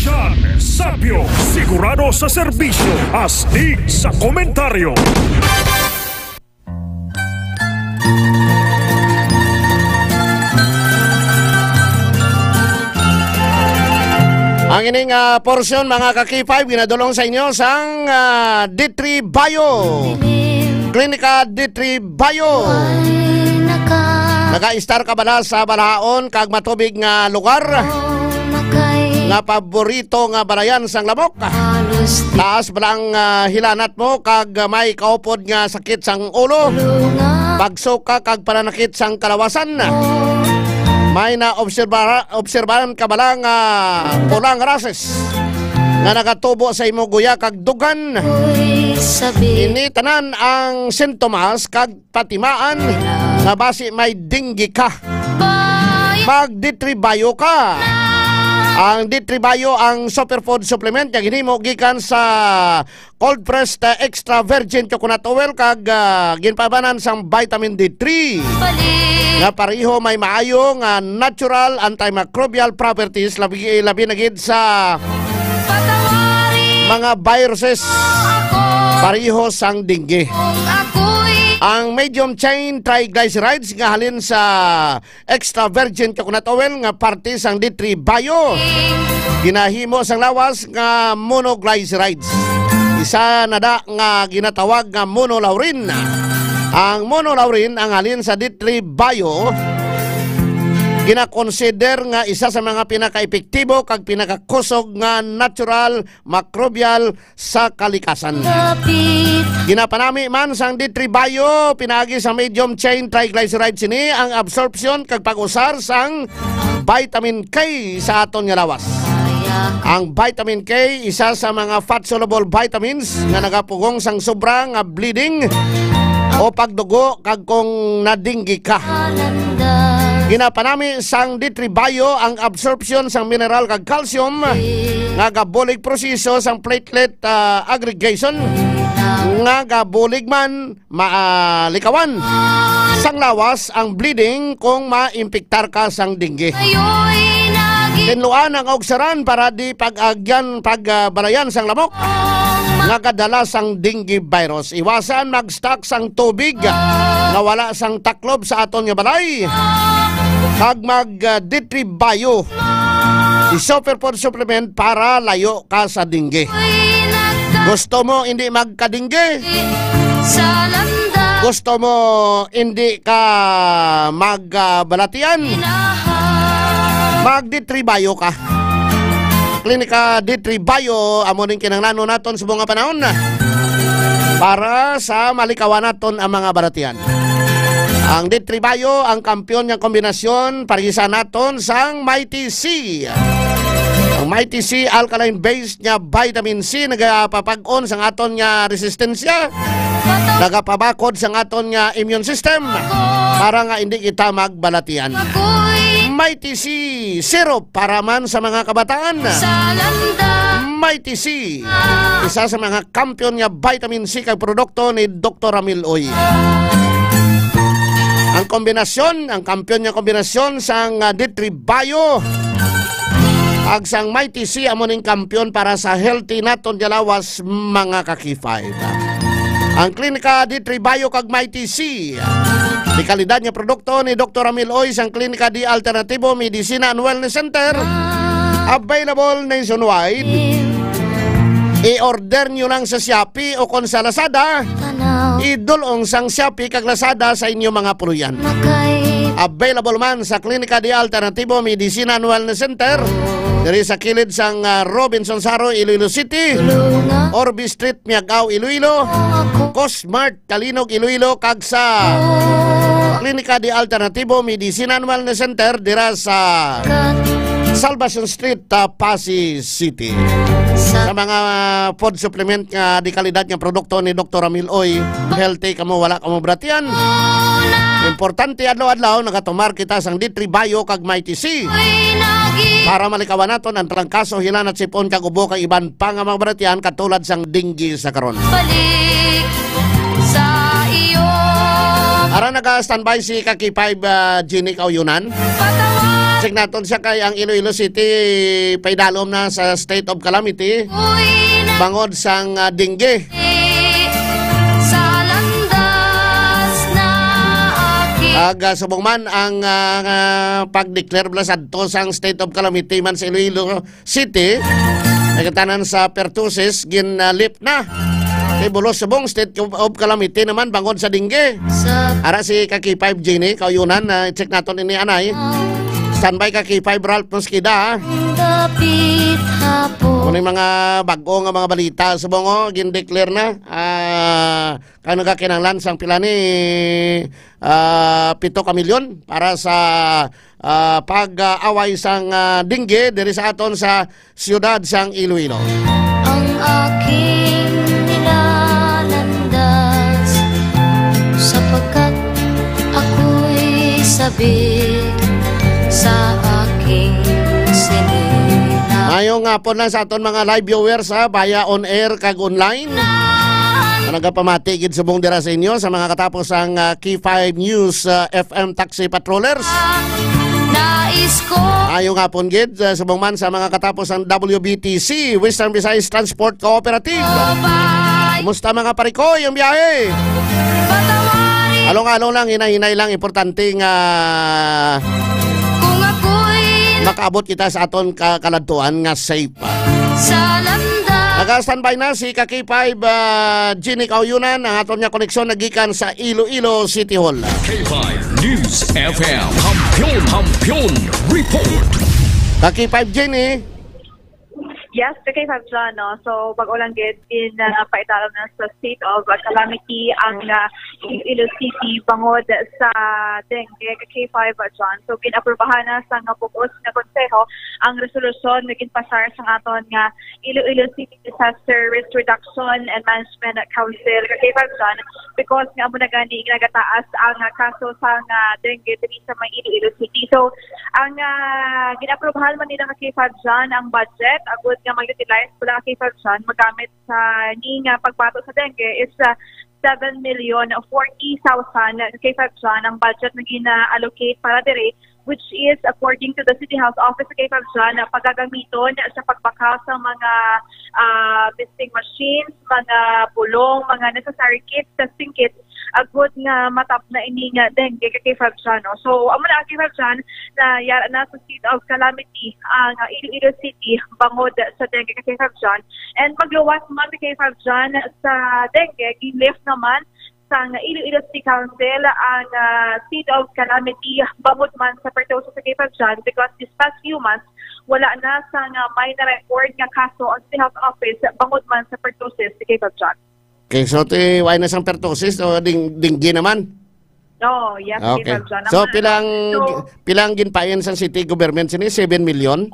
John Sapio, sigurado sa serbisyo, astig sa komentaryo. Ang ining, ah, porsyon, mga ka-K five, ginadulong sa inyo sang, ah, D three Bio. Klinika D three Bio. Naka-istar ka bala sa balahaon kag matubig nga lugar nga paborito nga balayan sang lamok? Taas bala ang, ah, hilanat mo kag may kaupod nga sakit sang ulo, pagsuka kag pananakit sang kalawasan? May na obserbar-, obserbahan ka bala nga pulang rashes nga nagatubo sa imo guya kag dughan? Ini tanan ang sintomas kag patimaan nga basi may dengue ka. Mag D three Bio ka. Ang D three Bio ang superfood supplement nga ginhimo gikan sa cold pressed, uh, extra virgin coconut oil kag, uh, ginpaibanan sang vitamin D three nga pareho may maayo nga natural antimicrobial properties, labi, labi na gid sa mga viruses. Pareho sang dengue. Ang medium chain triglycerides nga halin sa extra virgin coconut oil nga parte sang D three Bio ginahimo sang lawas nga monoglycerides. Isa na da nga ginatawag nga monolaurin. Ang monolaurin ang halin sa D three Bio ginakonsider nga isa sa mga pinakaepektibo kag pinakakusog nga natural microbial sa kalikasan. Ginapanami man sang D three Bio pinaagi sa medium chain triglyceride sini ang absorption kag pag-usar sang vitamin K sa aton nga lawas. Ang vitamin K, isa sa mga fat-soluble vitamins nga nagapugong sang sobra nga bleeding o pagdugo kag kung nadinggi ka. Ginapanami sang D three Bio ang absorption sang mineral kag calcium nga gabulig proseso sang platelet, ah, aggregation nga gabulig man malikawan sang lawas ang bleeding kung maimpiktar ka sang dengue. Tinluan ang augsaran para di pag-agyan, pagbalayan sang lamok nga gadala sang dengue virus. Iwasan mag-stock sang tubig nga wala sang taklob sa aton nga balay. Kag mag, ah, D three Bio, the superfood supplement para layo ka sa dengue. Gusto mo hindi magka-dengue? Gusto mo hindi ka magbalatian? Mag D three Bio ka. Klinika D three Bio, amo ning kinahanglanon naton sa mga panahon para sa malikawan naton ang mga balatian. Ang D three Bio, ang kampiyon nga kombinasyon, parisa naton sang Mighty C. Ang Mighty C, alkaline base nga vitamin C, nagapapag-on sang aton nga resistensya, nagapabakod sang aton nga immune system, para nga hindi kita magbalatian. Mighty C syrup para man sa mga kabataan. Mighty C, isa sa mga kampiyon nga vitamin C kag produkto ni Doktor Ramil Uy. Ang kombinasyon, ang kampiyon nga kombinasyon sang, ah, D three Bio ag sang Mighty C amo ning kampiyon para sa healthy naton nga lawas, mga ka-K five. Ang Klinika D three Bio kag Mighty C, di kalidad nga produkto ni Doktor Ramil Uy sang Klinika di Alternatibo Medicina and Wellness Center, available nationwide. I-order nyo lang sa Shopee o kon sa Lazada. Idulong sang Shopee kag Lazada sa inyo mga puloy-an. Available man sa Klinika di Alternatibo Medicina and Wellness Center, diri sa kilid sang, ah, Robinson Saro, Iloilo City, Orbe Street, Miagao, Iloilo, Cosmart, Calinog, Iloilo, kag sa Klinika di Alternatibo Medicina and Wellness Center dira sa Salvacion Street, ah, Passi City. Sa mga food supplement nga di kalidad nga produkto ni Doktor Ramil Uy, healthy kamo, wala kamo balatian. Importante, adlaw-adlaw nagatumar kita sang D three Bio kag Mighty C para malikawan naton ang trangkaso, hilanat, sipon, kag ubo kag iban pa nga mga balatian katulad sang dengue sa karon. Balik sa iyo. Ara, naga-standby si ka-K five, ah, Jeannie Kauyunan. Patawad. Check naton siya kay ang Iloilo City paidalom na sa state of calamity. Uy, na- Bangod sang, ah, dengue. Sa landas na akin. Ag, ah, subong man ang, ah, ah, pag-declare bala sadto sang state of calamity man sa Iloilo City, ang tanan sa pertussis gin, ah, lift na. Kay bulos subong state of, of calamity naman bangod sa dengue. Sa Ara si ka-K five Jeannie Kauyunan, ah, check naton ini, anay. Standby ka-K five Ralph Mosqueda, ha. Dapit hapon. Kung may mga bag-o nga mga balita, subong, oh, gin-declare na. Ah, kay nagakinahanglan sang pila ni, ah, pito ka milyon para sa, ah, pag-away sang, ah, dengue diri sa aton sa siyudad sang Iloilo. Ang aking nilalandas, sapagkat ako'y sabik sa aking sinina. Mayong hapon lang sa aton mga live viewers, ha, via on air kag online. Nagapamati gid subong dira sa inyo sa mga katapos ang, ah, K five News, ah, F M Taxi Patrollers. Nais ko. Mayong hapon gid, ah, subong man sa mga katapos ang W B T C, Western Visayas Transport Cooperative. Bye. Kumusta, mga parikoy, ang biyahe? Patawari. Along-along lang, hinay-hinay lang, importante nga Kung ako'y makaabot kita sa aton ka-, kaladtuan nga safe. Sa landas Naka-standby na si ka K five, ah, Jenny Kauyunan, ang aton nga koneksyon nagikan sa Iloilo City Hall. K five News F M. Kampiyon, Kampiyon Report. Ka K five Jenny. Yes, ka K five John, no? So, bag-o lang gid, in, ah, paidalom na sa state of, ah, calamity ang, ah, Iloilo City bangod sa dengue, ka K five John. So, gin-aprubahan na sa nga bug-os nga konseho ang resolusyon nga ginpasar sa aton nga Iloilo City Disaster Risk Reduction and Management Council, ka K five John, because nga amo na gani nga nagataas ang, ah, kaso sa nga dengue diri sa may Iloilo City. So, ang, ah, gin-aprubahan man nila, ka K five John, ang budget agud nga mag-utilize pala, ka K five John, magamit sa ni nga pagbato sa dengue is, ah, seven million forty thousand, ka K five John, ang budget na gina-allocate para diri, which is, according to the City Health Office, ka K five John, na pagagamiton sa pagbakal sa mga, ah, testing machines, mga pulong, mga necessary kits, testing kits, agud nga matapna ini nga dengue, ka K five John, no? So, amo na, ka K five John, na yara na sa state of calamity ang, ah, Iloilo City bangod sa dengue, ka K five John. And magluwas man, ka K five John, sa dengue, gin-lift naman sang Iloilo City Council ang, ah, state of calamity bangod man sa pertussis, ka K five John, because this past few months, wala na sang may na-record nga kaso ang City Health Office bangod man sa pertussis, ka K five John. Okay, so ti, wala na sang pertussis, so ding, dengue naman? No, yes, ka K five John. So, ang, pilang, so, pilang ginpain sang city government sini? Seven million?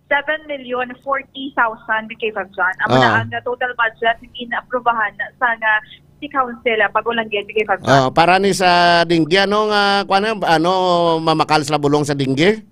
Seven million forty thousand, ka K five John. Amo na, ah, ang, uh, total budget nga gin-aprubahan sa nga City Council, uh, pag-ulanggit, ka K five John. Ah, para ni sa dengue, ano nga, kuwan na, ano, mamakal sila bulong sa dengue?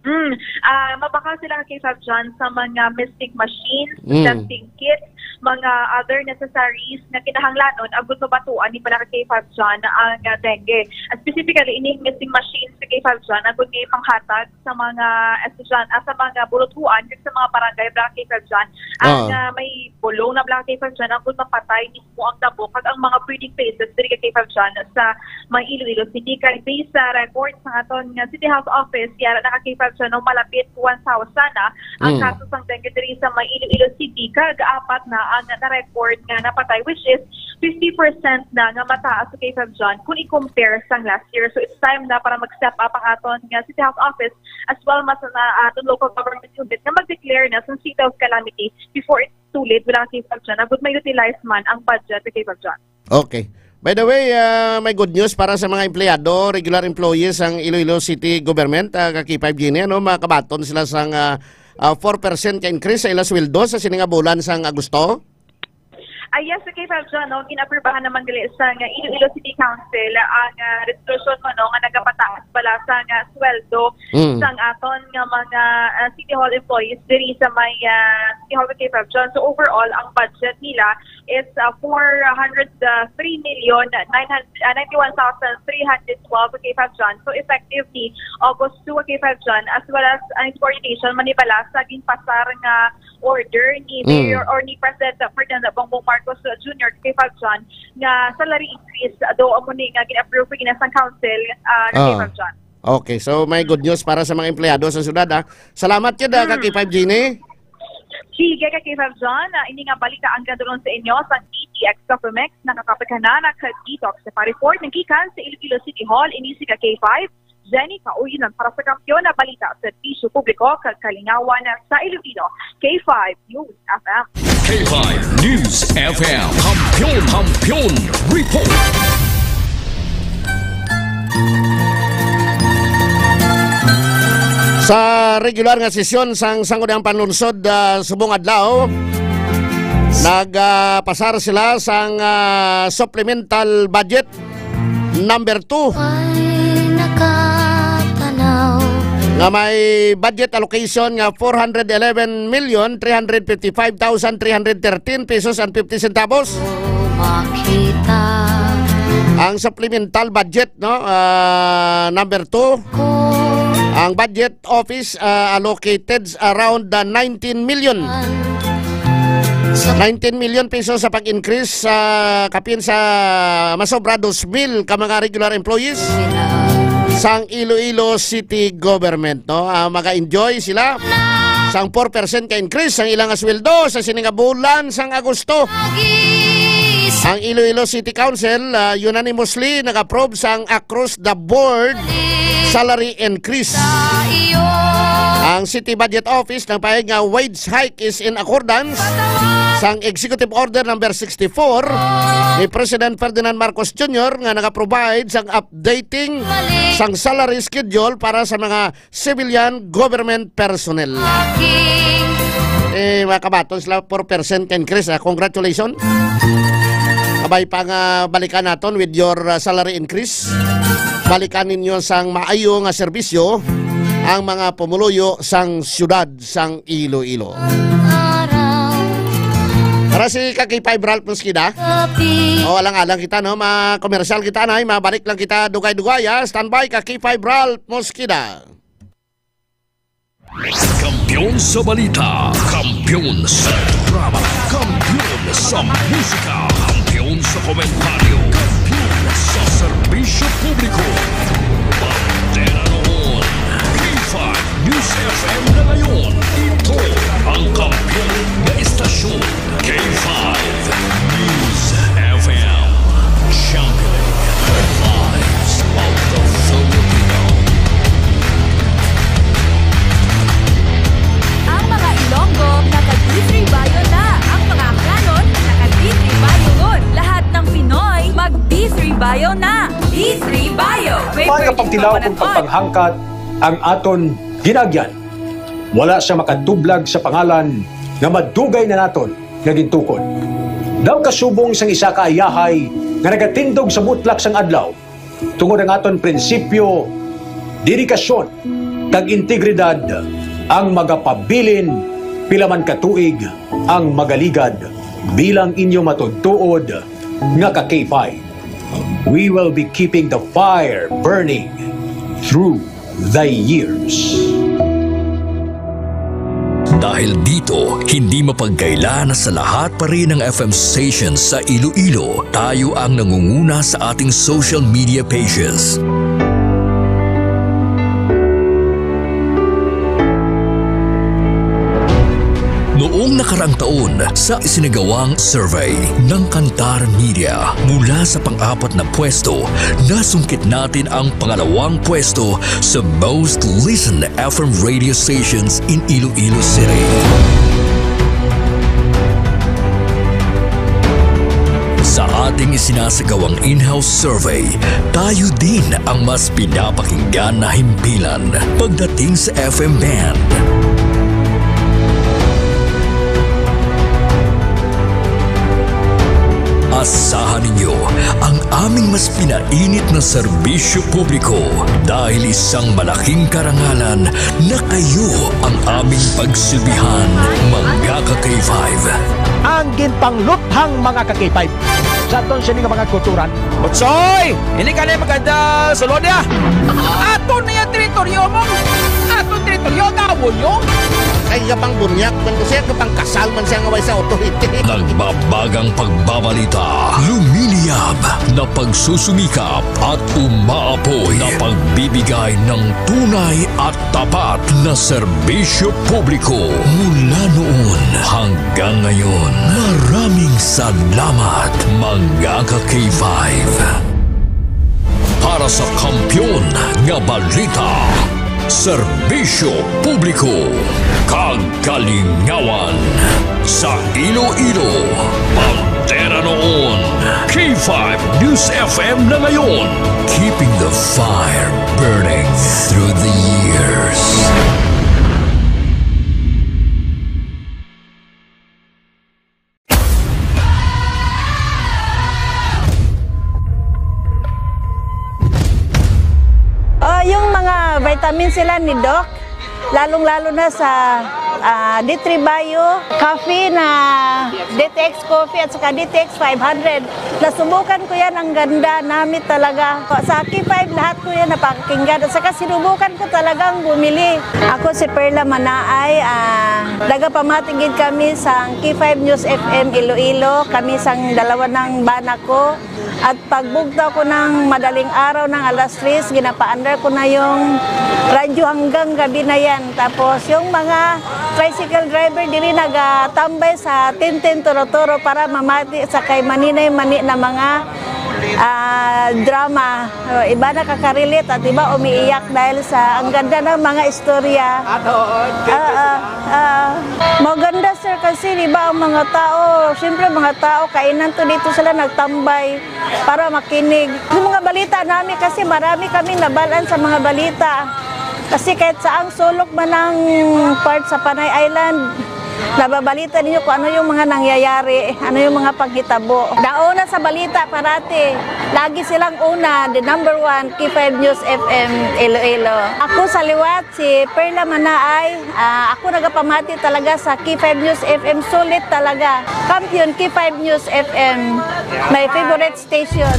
Mm. Ah, mabakal sila, ka K five John, sa mga misting machines, mm, testing kits, mga other necessaries nga kinahanglanon agud mabatuan ni pala, ka K five John, ang, ah, dengue. Ah, specifically, ining misting machines, ka K five John, agud nga ipanghatag sa mga estudyante, ah, sa mga buluthuan, kag sa mga barangay, bala, ka K five John, ang, ah, ah, may bulong na, bala, ka K five John, agud mapatay mismo ang damo kag ang mga breeding places diri, ka K five John, sa may Iloilo City. Kay based sa record sa aton nga City Health Office, yara na, ka K five John, no, malapit one thousand na ang, mm, kaso sang dengue diri sa may Iloilo City, kag apat na ang na-record nga napatay, which is fifty percent na nga mataas, ka K five John, kung i-compare sang last year. So, it's time na para mag-step up ang aton nga City Health Office as well mas na aton local government unit nga mag-declare na sa state of calamity before it's too late, bala, ka K five John, agud ma-utilize man ang budget, ka K five John. Okay. By the way, ah, may good news para sa mga empleyado, regular employees sang Iloilo City Government, ah, ka K five Jenny, ano, makabaton sila sang, ah, ah, four percent ka increase sa ila sweldo sa sini nga bulan sang Agosto? Ah, yes, ka K five John, no, gin-aprubahan naman gali sa nga Iloilo City Council ang, ah, resolution mo, no, nga nagapataas bala sa nga sweldo, mm, sang aton nga mga, ah, City Hall employees diri sa may, ah, City Hall, ka K five John. So, overall, ang budget nila is, ah, four hundred three million nine hundred, ah, ninety-one thousand three hundred twelve, ka K five John. So, effective ni August two, ka K five John, as well as ang coordination manibala sa ginpasar nga order ni, mm, Mayor or ni President Ferdinand Bongbong Marcos Junior, ka K five John, nga salary increase, do amo ni nga gin-approve gina sang council, ah, ka, ah, K five John. Okay, so may good news para sa mga empleyado sa syudad, ah. Salamat gyud, ah, ka, hmm, K five Jenny. Sige, ka K five John, ah, ini nga balita ang ginadul-ong sa inyo sa D T X Coffee Mix, nakakapaghanana kag detox sa pa-report naggikan sa Iloilo City Hall, ini si ka K five, Jenny Kauyinan para sa Kampiyon na Balita, Serbisyo Publiko kag Kalingawan sa Iloilo, K five News F M. K five News F M. Kampiyon, Kampiyon Report. Sa regular nga sesyon sang Sangguniang Panlunsod, ah, subong adlaw, nag, ah, pasar sila sang, ah, supplemental budget number two. Ay, nakatanaw. Nga may budget allocation nga four hundred eleven million three hundred fifty-five thousand three hundred thirteen pesos and fifty centavos. Makita. Ang supplemental budget, no, ah, number two. Ko. Ang budget office, ah, allocated around the nineteen million. Nineteen million pesos sa pag-increase sa kapin sa masobra dos mil ka mga regular employees sang Iloilo City Government, no? Ah, maga-enjoy sila sang four percent ka increase sang ilang sweldo sa sini nga bulan sang Agosto. Ang Iloilo City Council, ah, unanimously nag-approve sang across-the-board salary increase. Ang City Budget Office nagpahayag nga wage hike is in accordance sang Executive Order Number sixty-four ni President Ferdinand Marcos Junior nga nagaprovide sang updating sang salary schedule para sa mga civilian government personnel. Eh, mga kabaton sila, four percent increase, ah. Congratulations. Abay pa nga balikan naton with your, ah, salary increase. Balikan ninyo sang maayo nga serbisyo ang mga pumuluyo sang siyudad sang Iloilo. Para si Kaki five Ralph Mosqueda. O, alang-alang kita, no? Ma-commercial kita, anay. Mabalik lang kita dugay-dugay, ah. Standby, Kaki five Ralph Mosqueda. Kampiyon sa balita, kampiyon sa drama, kampiyon sa musika, kampiyon sa komentaryo, kampiyon sa serbisyo publiko. Bandera noon, K five News F M na ngayon. Ito ang kampiyon na istasyon. K five News F M, championing the lives of the Filipino. Ang mga Ilonggo naka-D three Bio na. Ang mga Aklannon naka-D three Bio ron. Lahat ng Pinoy mag-D three Bio na. D three Bio. May May protein kapagtilaw coconut kung oil. Pagpanghangkat ang aton ginagyan. Wala siya makatublag sa pangalan nga madugay na naton nga gintukod. Daw kasubong sang isa ka ayahay nga nagatindog sa butlak sang adlaw, tungod ang aton prinsipyo, dedikasyon, kag integridad ang magapabilin pila man ka tuig ang magaligad bilang inyo matuod-tuod nga ka K five. We will be keeping the fire burning through the years. Dahil dito, hindi mapagkaila na sa lahat pa rin ng F M stations sa Iloilo, tayo ang nangunguna sa ating social media pages. Noong nakaraang taon, sa isinagawang survey ng Kantar Media, mula sa pang-apat na pwesto, nasungkit natin ang pangalawang pwesto sa most listened F M radio stations in Iloilo City. Sa ating isinasagawang in-house survey, tayo din ang mas pinapakinggan na himpilan pagdating sa F M band. Asahan ninyo ang aming mas pinainit na serbisyo publiko dahil isang malaking karangalan na kayo ang aming pagsilbihan, mga ka-K five. Ang ginpangluthang, mga ka-K five, sa aton sini nga mga kulturan. Utsoy! Hindi ka na maganda, sulod niya! Aton na yung teritoryo mo! Aton teritoryo, gawon nyo! Ay, kapang bunyak, man ko siya, kapang kasal man siya nga way sa authority. Nagbabagang pagbabalita, lumiliyab na pagsusumikap at umaapoy na pagbibigay ng tunay at tapat na serbisyo publiko mula noon hanggang ngayon. Maraming salamat, mga ka-K five. Para sa kampiyon nga balita, serbisyo publiko, kag kalingawan sa Iloilo, Bandera noon, K five News F M na ngayon. Keeping the fire burning through the years. Oh, yung mga vitamin sila ni Doc, lalong-lalo na sa, ah, D three Bio, coffee na D T X coffee at saka D T X five hundred. Nasubukan ko yan, ang ganda, namit talaga. Sa K five, lahat ko yan napakinggan. At saka sinubukan ko talagang bumili. Ako si Perla Manaay, ah, nagapamati gid kami sa K five News F M Iloilo, kami sang dalawa ng bana ko. At pagbugtaw ko ng madaling araw ng alas tres, ginapaandar ko na yung radyo hanggang gabi na yan. Tapos yung mga Tricycle driver diri nagatambay sa Tintin Turo-Turo para mamati sa kay maninay mani na mga, ah, drama. Oh, iba nakaka-relate at iba umiiyak dahil sa ang ganda ng mga istorya. Ato, Oo, ah, maganda, sir, kasi, di ba, ang mga tao, siyempre, mga tao, kainan to dito sila nagtambay para makinig. Yung mga balita namin kasi marami kaming nabalaan sa mga balita. Kasi kahit saang sulok man ang part sa Panay Island, nababalita ninyo kung ano yung mga nangyayari, ano yung mga panghitabo. Nauna sa balita parati, lagi silang una, the number one, K five News F M Iloilo. Ako sa liwat, si Perla Manaay, ah, ako nagapamati talaga sa K five News F M, sulit talaga. Kampiyon K five News F M, my favorite station.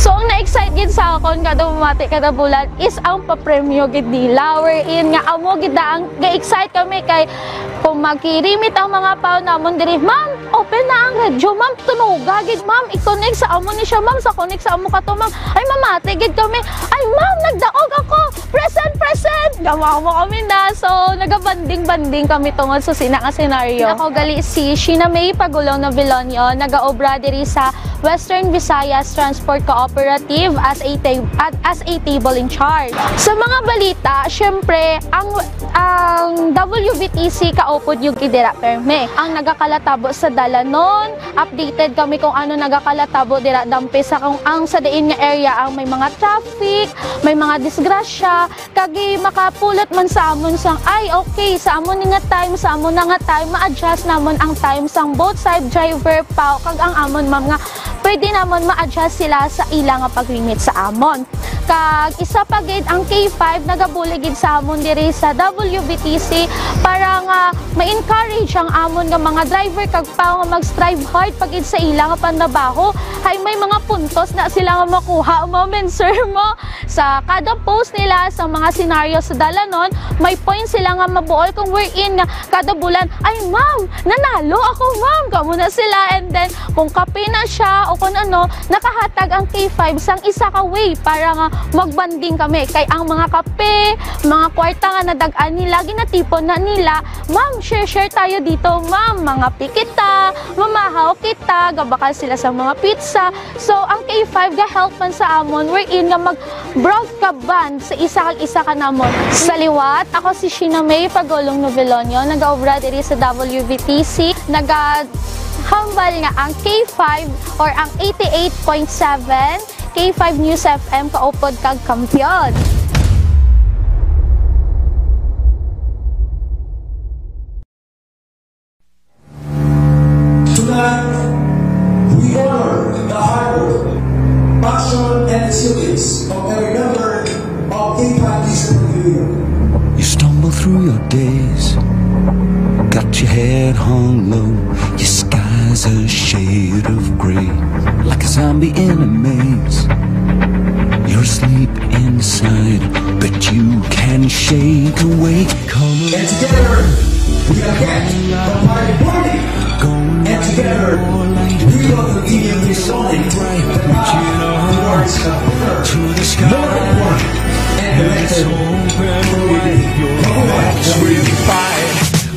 So, ang na-excite gid sa akon kada bumati, kada bulan, is ang papremyo gid nila, wherein nga amo gid na ang ga-excite kami kay kung magkirimit ang mga pao namon diri, "Ma'am, open na ang radyo, ma'am, tunoga gid, ma'am, i-connect sa amo ni siya, ma'am, sa connect sa amo kato, ma'am, ay mamati gid kami, ay ma'am, nagdaog ako, present, present!" Gamawa mo kami na, so nagabanding-banding kami tungod sa sina nga senaryo. Ako gali si Sheena May Pagulong Novilonio, nagaobra diri sa Western Visayas Transport Cooperative as a ta-, at as a table in charge. Sa mga balita, syempre, ang, ang W V T C kaupod yung gid dira perme. Ang nagakalatabo sa dalanon, updated kami kung ano nagakalatabo dira dampe sa kung ang sa diin nga area ang may mga traffic, may mga disgrasya, kag makapulit man sa amon sang, ay, okay, sa amon ni nga time, sa amon na nga time, ma-adjust namon ang time sang both side driver pa, kag ang amon, ma'am, nga pwede namon ma-adjust sila sa ila nga pag-limit sa amon. Kag isa pa gid, ang K five nagabulig gid sa amon diri sa W V T C para nga ma-encourage ang amon nga mga driver kag pa nga mag-strive hard pa gid sa ila nga panrabaho. Hay may mga puntos na sila nga makuha, ma'am and sir, mo. Sa kada post nila sa mga senaryo sa dalanon, may point sila nga mabuol kung wherein nga kada bulan, "Ay, ma'am, nanalo ako, ma'am." Kamo na sila. And then, kung kape na siya o kung ano, nakahatag ang K five sang isa ka way para nga magbanding kami. Kay ang mga kape, mga kwarta nga nadag-an nila, ginatipon na nila, "Ma'am, share-share tayo dito, ma'am. Mangape kita, mamahaw kita." Gabakal sila sa mga pizza. So, ang K five ga-help man sa amon, wherein nga mag-broad ka bond sa isa kag isa ka namon. Sa liwat, ako si Sheena May Pagulong Novelonio, nagaobra diri sa W V T C, nagahambal nga ang K five or ang eighty-eight point seven K five News F M kaupod kag kampiyon. Tonight, we honor the hard work, passion, and resilience of every member of K five News F M Iloilo. You stumble through your days, got your head hung low, your sky's a shade of gray, like a zombie in a maze. You're asleep inside, but you can shake awake. And together, we are back. The party burning. And together, we will continue this morning. The path towards a better, more important, and better community. Mabuhay!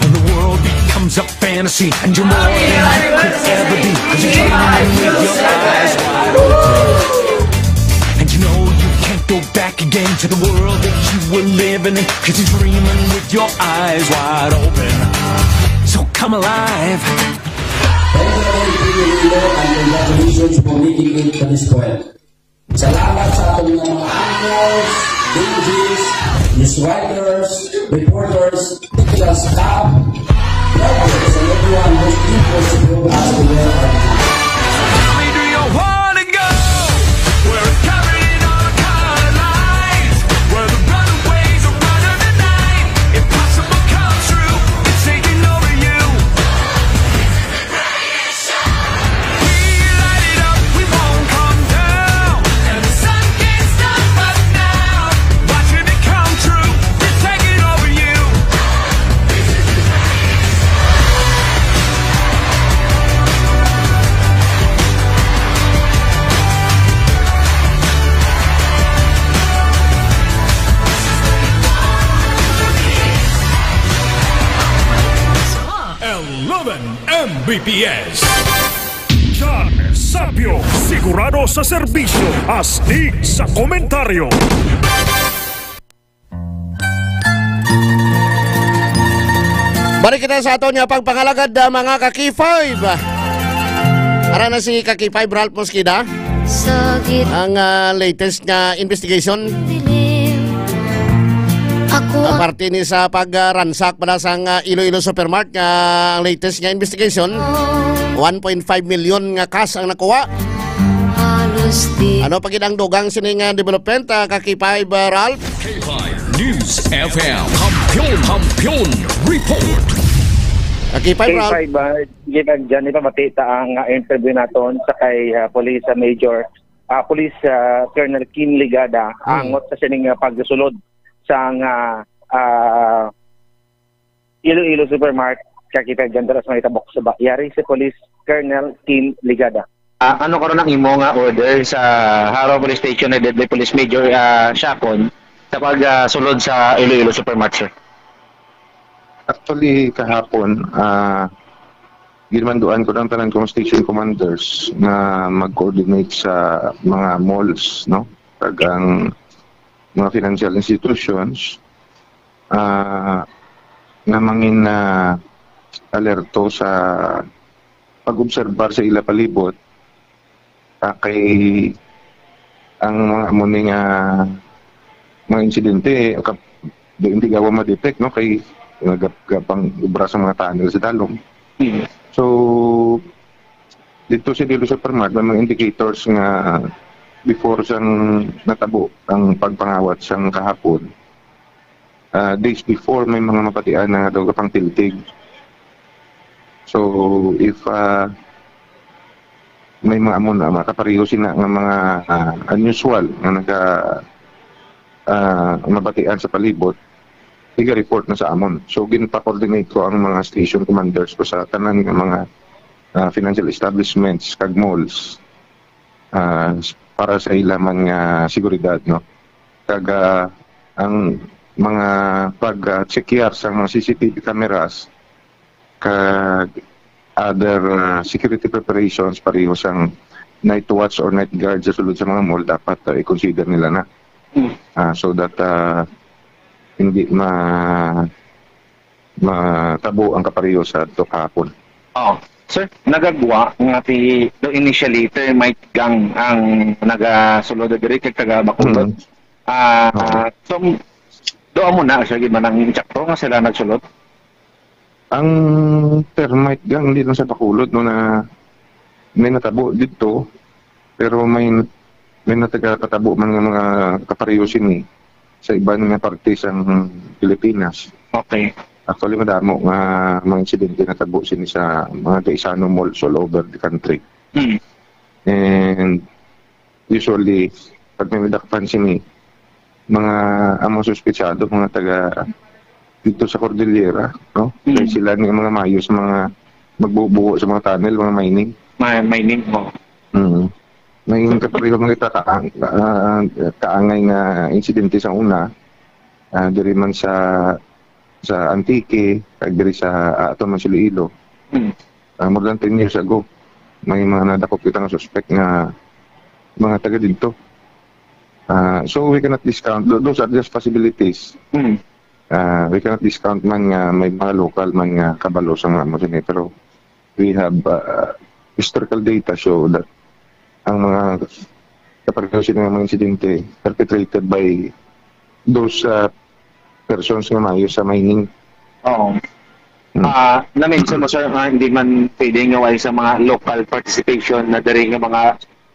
The world becomes a fantasy, and you're more than you could ever be. 'Cause you're dreaming with your eyes wide open. And you know you can't go back again to the world that you were living in. 'Cause you're dreaming with your eyes wide open. So come alive. Thank you, Lord, and congratulations for making it to this point. Salamat sa aton nga mga anchors, D Js, news writers, reporters, technical staff, drivers, and everyone who's able to bring us to where we are. Tell me, do you wanna go where it's covered in all the color lines, where the runaways are running the night? Impossible comes true, it's taking over you. We light it up, we won't come down, and the sun can't stop us now. Watching it come true, it's taking over you. B P S. John Sapio, sigurado sa serbisyo, astig sa komentaryo. Balik kita sa aton nga pagpangalagad, ah, mga ka-K five. Ara na si ka-K five, Ralph Mosqueda. Sa gitna Ang, ah, latest nga investigation. Dilim. Ako Ang parte ni sa pag, ah, ransak pala sang, ah, Iloilo Supermart nga ang latest nga investigation, one point five million nga cash ang nakuha. Halos di Ano pa gid ang dugang sini nga development, ah, ka-K five, ah, Ralph? K five News F M. Kampiyon, Kampiyon Report. Ka-K five, Ralph. K five, ah, Gikan dyan, ipamati ta ang, ah, interview naton sa kay, ah, Police, ah, Major, ah, Police, ah, Colonel Kim Ligada, Hmm. angot sa sining, ah, pagsulod sang, ah, ah, Iloilo Supermart, kakita dyan, dara sa may tabok sa ba-, yari si Police Colonel Kim Ligada. Ah, ano karon ang imo nga order sa Jaro Police Station headed by Police Major, ah, Siacon sa pag, ah, sulod sa Iloilo Supermart, sir? Actually, kahapon, ah, ginmanduan ko ang tanan kong station commanders na mag-coordinate sa mga malls, no? Kag ang mga financial institutions, ah, na mangin, ah, alerto sa pag-obserbar sa ila palibot, ah, kay ang mga amo ni nga mga insidente, kap-, di, hindi gawa ma-detect, no? Kay nagap-, gapang obra sa mga tunnel sa dalom. Mm. So, dito sa Iloilo Supermart, may mga indicators nga before sang natabo ang pagpangawat sang kahapon, ah, days before, may mga mabatian na daw pang tiltig. So, if, ah, may mga amo na, makapareho sina nga mga, ah, unusual nga naga, ah, mabatian sa palibot, iga-report na sa amon. So, ginpa-coordinate ko ang mga station commanders ko sa tanan nga mga, ah, financial establishments kag malls, ah, para sa ila man nga seguridad, no? Kag, ah, ang mga pag, ah, check sa mga C C T V cameras, kag other, ah, security preparations, pareho sang night watch or night guard sa sulod sa mga mall, dapat, ah, i-consider nila na. Mm. Ah, so that, ah, hindi ma-, matabo ang kapareho sa to kahapon. Oh, sir, nagagwa nga ti-, do initially termite gang ang nagasulod diri kag taga Bacolod. Mm. Ah, Oo. so, do amo na, sir, gid man ang insakto nga sila nagsulod? Ang termite gang, hindi lang sa Bacolod, no, na may natabo dito, pero may, may natagapatabo man nga mga kapareho sini sa iban nga parte sa Pilipinas. Okay. Actually, madamo nga mga insidente natabo sini sa mga Gaisano malls all over the country. Hmm. And usually, pag may madakpan sini, mga amo suspetsado, mga taga dito sa Cordillera, no? Mm. Kay sila ni mga mayos, mga magbubuo sa mga tunnel, mga mining. Ma-, mining, oh. Mm. May kapareho mga kita ka-, ah, kaangay nga insidente sa una, ah, diri man sa, sa Antique, kag diri sa, ah, ato man sa Iloilo. Mm. Ah, more than ten years ago, may mga nadakop kita nga suspect nga mga taga dito. Ah, so we cannot discount. Tho-, those are just possibilities. Mm. Ah, we cannot discount man nga may mga lokal man nga kabalo sa mga amo sini, pero we have, ah, historical data show that ang mga kapareho sini nga mga insidente perpetrated by those, ah, persons nga maayo sa mining. Oo. Hmm. Ah, na-mention mo, sir, nga hindi man pwede nga wala sa mga local participation na diri nga mga,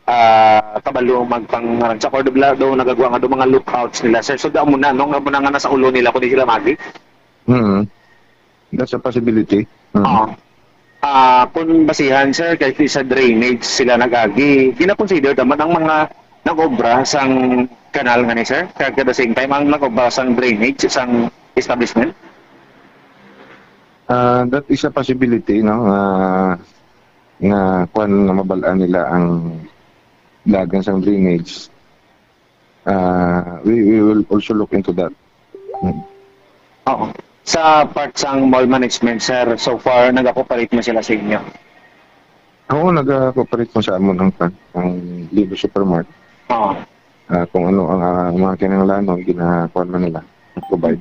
ah, kabalo magpangransak or do, do nagagwa nga do mga lookouts nila, sir. So, damo na, no, nga mo na nga nasa ulo nila kung di sila magi. Hmm. That's a possibility. Hmm. Oo. Ah, kung basihan, sir, kay sa drainage sila nag-agi, gina-consider naman ang mga nag-obra sang kanal nga ni, sir? Kag at the same time, ang nag-obra sang drainage, sang establishment? Ah, that is a possibility, no? Ah, nga kwan nga mabal-an nila ang dagan sang drainage. Ah, we, we will also look into that. Hmm. Oo. Sa part sang mall management, sir, so far, nag-cooperate man sila sa inyo? Oo, nag-cooperate man sa amon ang kan, ang Libre Supermart. Oo. Ah, kung ano ang, ah, mga kinahanglanon, ginakuan man nila, provide.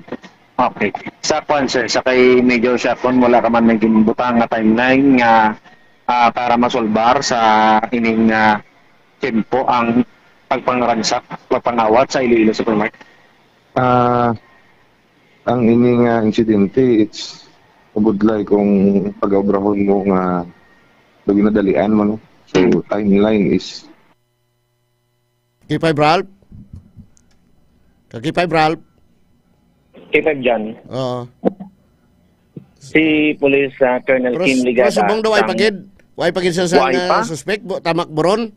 Okay. Sa kuan, sir, sa kay Major Shacon, wala ka man may ginbutang nga timeline nga, ah, para masolbar sa ining, ah, tempo ang pagpangransak, pagpangawat sa Iloilo Supermart? Ah, ang ini nga insidente, it's mabudlay kung pag-obrahon mo nga ginadalian mo, no? So, timeline is K five Ralph? Ka K five Ralph? K five John. Oo. Si Police, ah, Colonel Pero, Kim pero Ligada, subong daw, ay sang pagid. Way pagid sa, sa, Way pa? Suspect, bu-, tamak buron?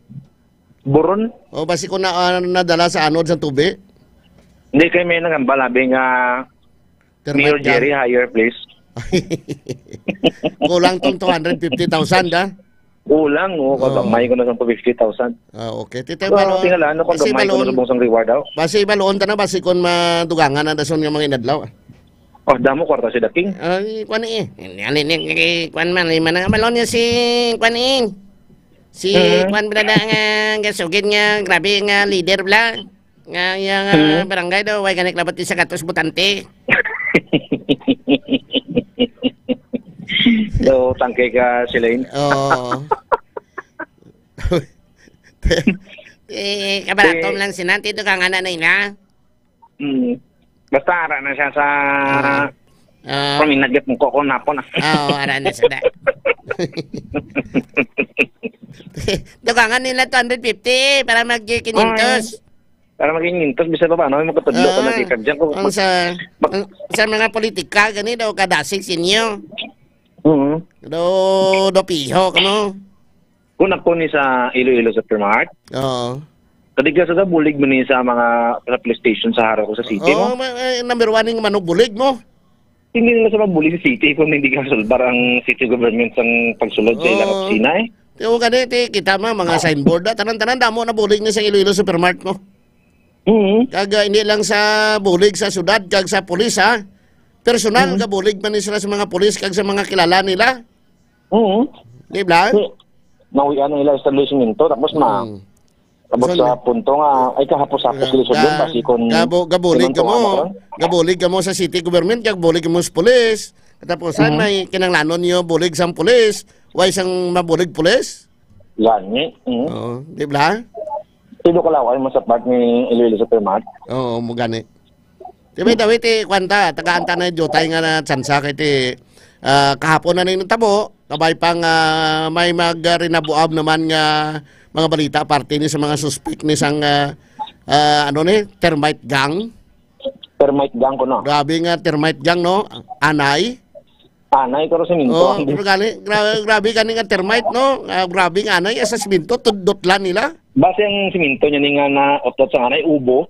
Buron? O, basi ko na, ah, nadala sa anod sa tubi? Hindi, kay may nagambal, abi nga Termite Mayor ka? Jerry, higher, please. Kulang tong two hundred fifty thousand, ah. Kulang, oh, Oo. Kagamay ko na sang fifty thousand. Ah, okay. Titay Pero Balon, tingala, ano, kasi kagamay ko na Balon, sa bungsang reward, oh. Basi Balon, tana, basi kung madugangan na dason nga mga inadlaw, ah. Oh, damo kwarta si The King. Ay, kwan eh. Yan, yan, yan, eh, kwan man, eh, man, balon niya si, kwan eh. Si, Mhm. Kwan, bala na nga, gasugid nga, grabe nga leader, bala. Nga, iya nga Hmm? barangay daw, way gani labot isa gatos botante. So, tangke ka, Shalane? Oo. Eh, kabarato Eh, lang si Nanti, ito ka nga na na ina. Mm. Basta ara na siya sa Ah. Ah. Paminagat mo ko, ko napon, ah. Ah, oo, ara na siya, da. Dugangan nila two hundred fifty para mag quinientos. Ay. Para maging mintos, bisan pa paano, may magkatudlo ko Ah, na si Kadyan. Kung ang mag-, sa, mag- ang, sa mga politika, gani daw kadasig sinyo. Oo. Daw, daw piho, kamo. Kung ako ni sa Iloilo Supermart, Oo. kadi ka sa bulig man ni sa mga, sa police station sa harap ko sa city Oo, mo. Ma-, eh, number one yung manugbulig mo. Hindi nila sa mabulig sa city kung hindi ka solbar ang city government sang pagsulod sa ilang Oo. Opisina, eh. Tiyo gani, ti, kita mo, mga signboard, ah, tanan-tanan, damo na bulig ni sa Iloilo Supermart mo. Mhm. Kag, ah, hindi lang sa bulig sa syudad, kag sa pulis, ha? Personal, Mhm. gabulig man ni sila sa mga pulis, kag sa mga kilala nila. Mhm. Di ba? So, nawian ang ilang establishmento, tapos ma-, Hmm. tapos So, sa na- punto nga, ay, kahapos-hapos Ga-, lisod yun, ga-, basi kung gabo-, gabulig ka mo, pinuntuhan mo, gabulig ka mo sa city government, gabulig ka mo sa pulis. Tapos, Mhm. may kinanglanon niyo, bulig sa pulis, why sang mabulig pulis? Gani, mhm. Oo, di ba? Tulo ka laway mo sa part ni Iloilo Supermart. Oo, mo gani. Di ba, Dawi, ti, kwanta, tagaan ta na jutay nga na tsansa kay ti, ah, kahapon na ning natabo, kabay pang, ah, may mag, ah, rinabuab naman nga mga balita parte ni sa mga suspek ni sang, ah, ah, ano ni, termite gang. Termite gang ko, no? Grabe nga termite gang, no? Anay. Anay, pero siminto. Oh, pero gani, gra-, grabe gani nga termite, no? Ah, grabe nga anay, sa siminto, tudot lang nila. Base ang siminto niya ni nga na utot sa anay, ubo.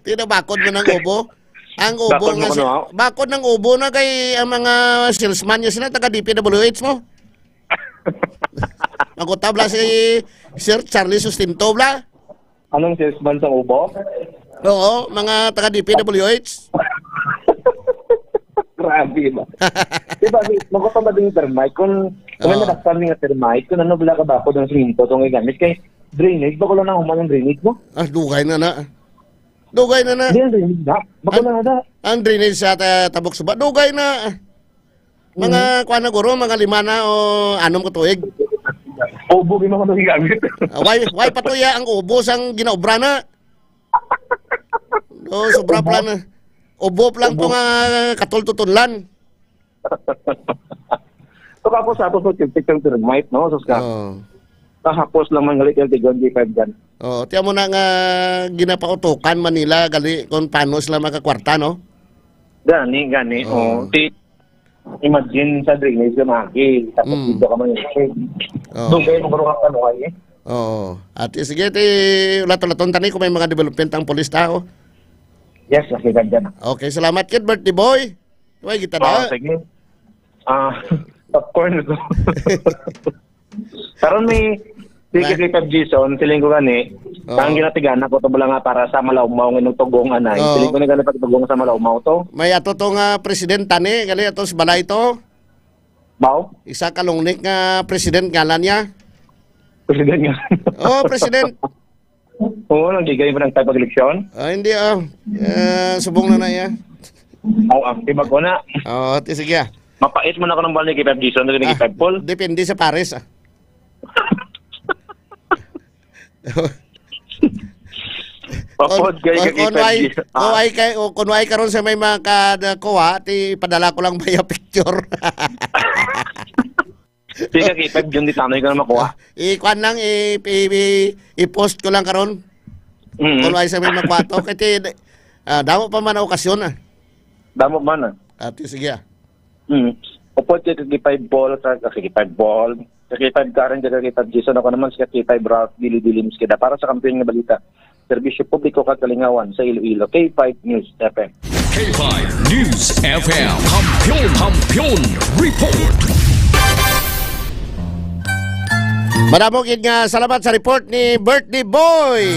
Tinabakod mo ng ubo? Ang ubo Bakod mo nga kuno, si-, ah? Bakod ng ubo na kay ang mga salesman niya sila, taga D P W H mo. Magutab lang si Sir Charlie Sustento, bla? Anong salesman sa ubo? Oo, mga taga D P W H. Grabe ba? Di ba, di, magutom ba din yung termite? Kung, kung may Oo. madakpan nga termite, kung ano bala ka ba ako ng siminto itong gamit? Kay drainage, ba ko lang nahuman yung drainage mo? Ah, dugay na na. Dugay na na. Hindi, ang drainage na. Bako Ang, na na. ang drainage sa ta-, Tabok Suba, dugay na. Mga, Mhm. kuwan na guro, mga lima na o anom ka tuig. Ubo, di man ko nagagamit. Ah, why, why pa to ya ang ubo sang ginaobra na? Oh, sobra Ubo? pala na. Ubo pa lang to Ubo. nga katol-tutunlan. So, kapos-hapos mo, chiltik ang termite, no? Sus ka. Oo. Kahapos lang man gali, L T Gon, G five dyan. Oo, tiyan mo na nga ginapautukan man nila, gali, kung paano sila makakwarta, no? Gani, gani, Oo. oh. Ti-, imagine sa drainage ka magi, tapos Mm. dito ka man yung Oo. Dugay mo karoon ang kanuhay, eh. Oo. At sige, ti, ulat-ulaton tani kung may mga development ang polis tao. Yes, okay, ganda na. Okay, salamat, kid, birthday boy. Way kita Oo, na. sige. Ah, popcorn ko. Karon may, Sige, Kay Pep Jason, siling ko gani, Oo. ang ginatigana ko to bala nga para sa Malaumaw nga inyong tugong anay. Oo. Siling ko ni gani pagtugong sa Malaumaw to. May ato to nga presidenta ni, gali ato sa balay to. Bao? Isa ka lungnik nga president ngalan niya. President nga. Oh, president. Oo, nagigay mo ng type of election? Ah, hindi, ah. Eh, subong na na iya. Oo, ah, ibag ko na. Oo, ti sige, ah. Mapait mo na ako ng balik kay Pep Jason, Ah, kay Pep Paul. Depende sa pares, ah. Mapod kay Kung, kay kung Pep ay, Jason. kung Ah. ay kay, o kung ay karon sa may mga kada kuha, ti padala ko lang via picture. Sige, kay Pep Jun, di tanoy ko na makuha. Ah, i-kuan lang, i-, i-, i-, i-post ko lang karon. Mm. Kung ay sa may makuha to. Kay ti, ah, damo pa man ang okasyon, ah. Damo man, ah. Ah, ti sige, ah. Mm. Upod kay kay Pep Paul, sa, kay Pep Paul. Kay Pep Karen, kay Pep Jason, ako naman si kay Pep Ralph Dili Dilim Skeda para sa Kampiyon nga Balita, Serbisyo Publiko kag Kalingawan sa Iloilo, K five News F M. K five News F M. Kampiyon, Kampiyon Report. Madamo gid nga salamat sa report ni Birthday Boy.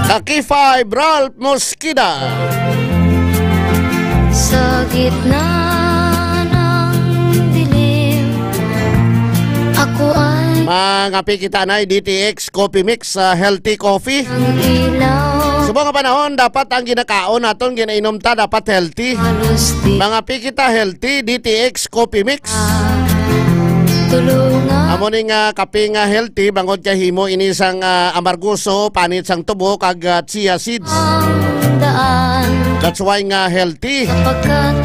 Ka K five Ralph Mosqueda. Sa gitna ng dilim, ako ay Mga pikita na D T X Coffee Mix, ah, healthy coffee. Ang ilaw. Sa mga panahon, dapat ang ginakaon naton, ginainom ta, dapat healthy. Halos di Mga pikita healthy, D T X Coffee Mix. Tulungan Amo ni nga kape nga healthy, bangod kay himo ini sang, ah, amargoso, panit sang tubo, kag, ah, chia seeds. Ang daan. That's why nga healthy. Sapagkat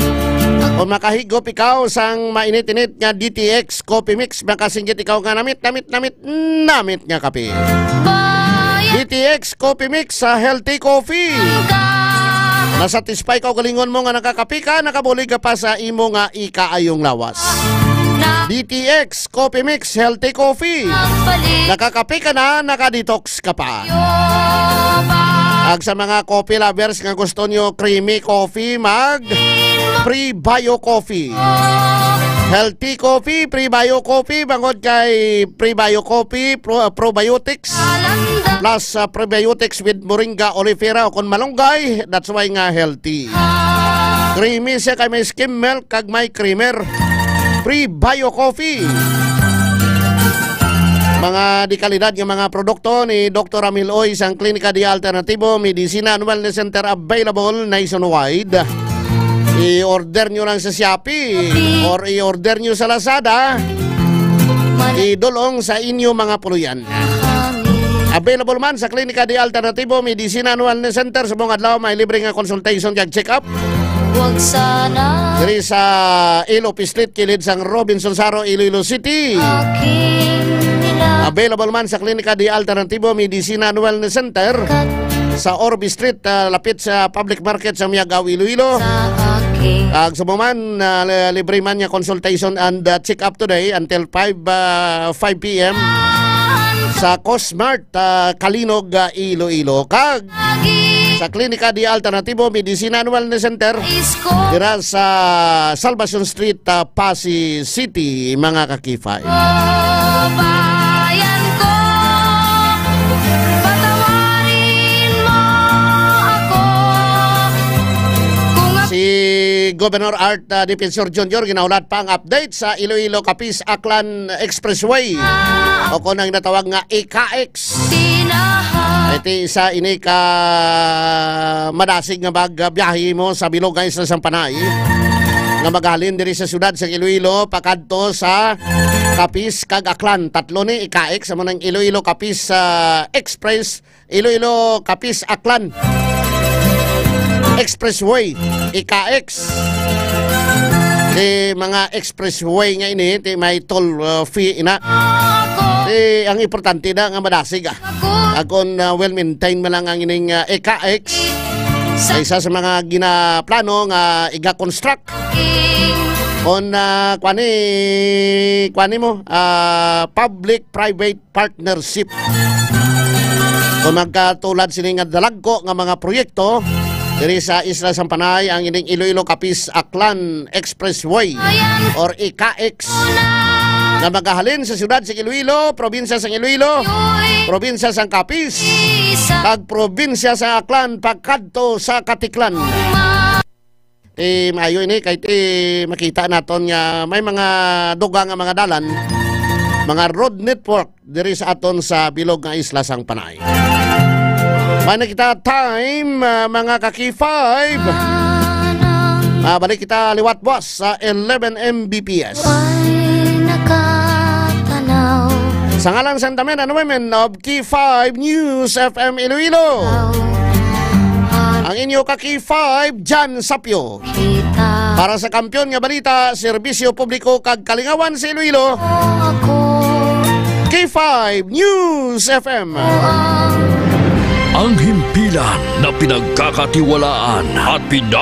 Kung makahigop ikaw sang mainit-init nga D T X Coffee Mix, makasinggit ikaw nga namit, namit, namit, namit nga kape. Bayan D T X Coffee Mix sa healthy coffee. Ka. Nasatisfy ka kaugalingon mo nga nakakape ka, nakabulig ka pa sa imo nga ikaayong lawas. Na D T X Coffee Mix, healthy coffee. Magbalik. Nakakape ka na, nakadetox ka pa. Yo, ba. Ag sa mga coffee lovers nga gusto nyo creamy coffee, mag Prebio Coffee. Healthy coffee, Prebio Coffee, bangod kay Prebio Coffee, pro-, probiotics, plus, uh, prebiotics with moringa oleifera o kon malunggay, that's why nga healthy. Creamy siya kay may skim milk kag may creamer. Prebio Coffee. Mga dekalidad nga mga produkto ni Doktor Ramil Oy sang Klinika de Alternativo, Medicina and Wellness Center, available nationwide. I-order nyo lang sa Shopee or i-order nyo sa Lazada. Idulong sa inyo mga puluyan. Available man sa Klinika de Alternativo, Medicina and Wellness Center. Subong adlaw may libre nga consultation kag check-up. Wag sana. Diri sa Iloilo Street, kilid sang Robinson Saro, Iloilo City. Aking nila. Available man sa Klinika de Alternativo Medicina and Wellness Center sa Orbe Street, ah, lapit sa public market sa Miagao, Iloilo. Sa aking Ag sa man, ah, li-, libre man nga consultation and, ah, check-up today until five, ah, five P M sa Cosmart, ah, Calinog, ah, Iloilo. Kag sa Klinika de Alternativo Medicina and Wellness Center, dira sa Salvacion Street, ah, Passi City, mga kakifay. Bayan ko, patawarin mo ako. Kung ako Si Governor Art, ah, Defensor Junior ginahulat pa ang update sa Iloilo Capiz Aklan Expressway, o kon ang natawag nga I-CAEX. Tinahan. Iti isa ini ka madasig nga magbiyahe mo sa bilog nga isla sang Panay, nga maghalin diri sa siyudad sa Iloilo pakadto sa Capiz kag Aklan. Tatlo ni I-CAEX, amo nang Iloilo Capiz, ah, Express, Iloilo Capiz Aklan Expressway, I-CAEX. Ti mga expressway nga ini, ti may toll, uh, fee ina. Ti ang importante na nga madasig, ah. Akon, uh, well maintained man lang ang ining, uh, I-CAEX. Sa isa sa mga ginaplano nga iga-construct. Kon, ah, kuan ni, kuan ni mo, ah, public-private partnership. Kung magkatulad sini nga dalagko nga mga proyekto, diri sa Isla Sampanay ang ining Iloilo Capiz Aklan Expressway or I-CAEX. nga magahalin sa siyudad sa Iloilo, probinsya sa Iloilo, probinsya sa Capiz, kag probinsya sa Aklan, pagkadto sa Caticlan. Eh, maayo ini kay, eh, makita naton nga may mga duga nga mga dalan, mga road network diri sa aton sa bilog nga isla sang Panay. May na kita time, ah, mga ka-K five. Ah, balik kita liwat, boss, sa eleven M B P S. Ay, nakatanaw. Sa ngalan sa Santamen and Women of K five News F M Iloilo, ang inyo ka-K five, Jan Sapyo. Kita. Para sa Kampiyon nga Balita, Serbisyo Publiko kag Kalingawan sa Iloilo, ako. K five News F M. Ang himpilan na pinagkakatiwalaan at pina-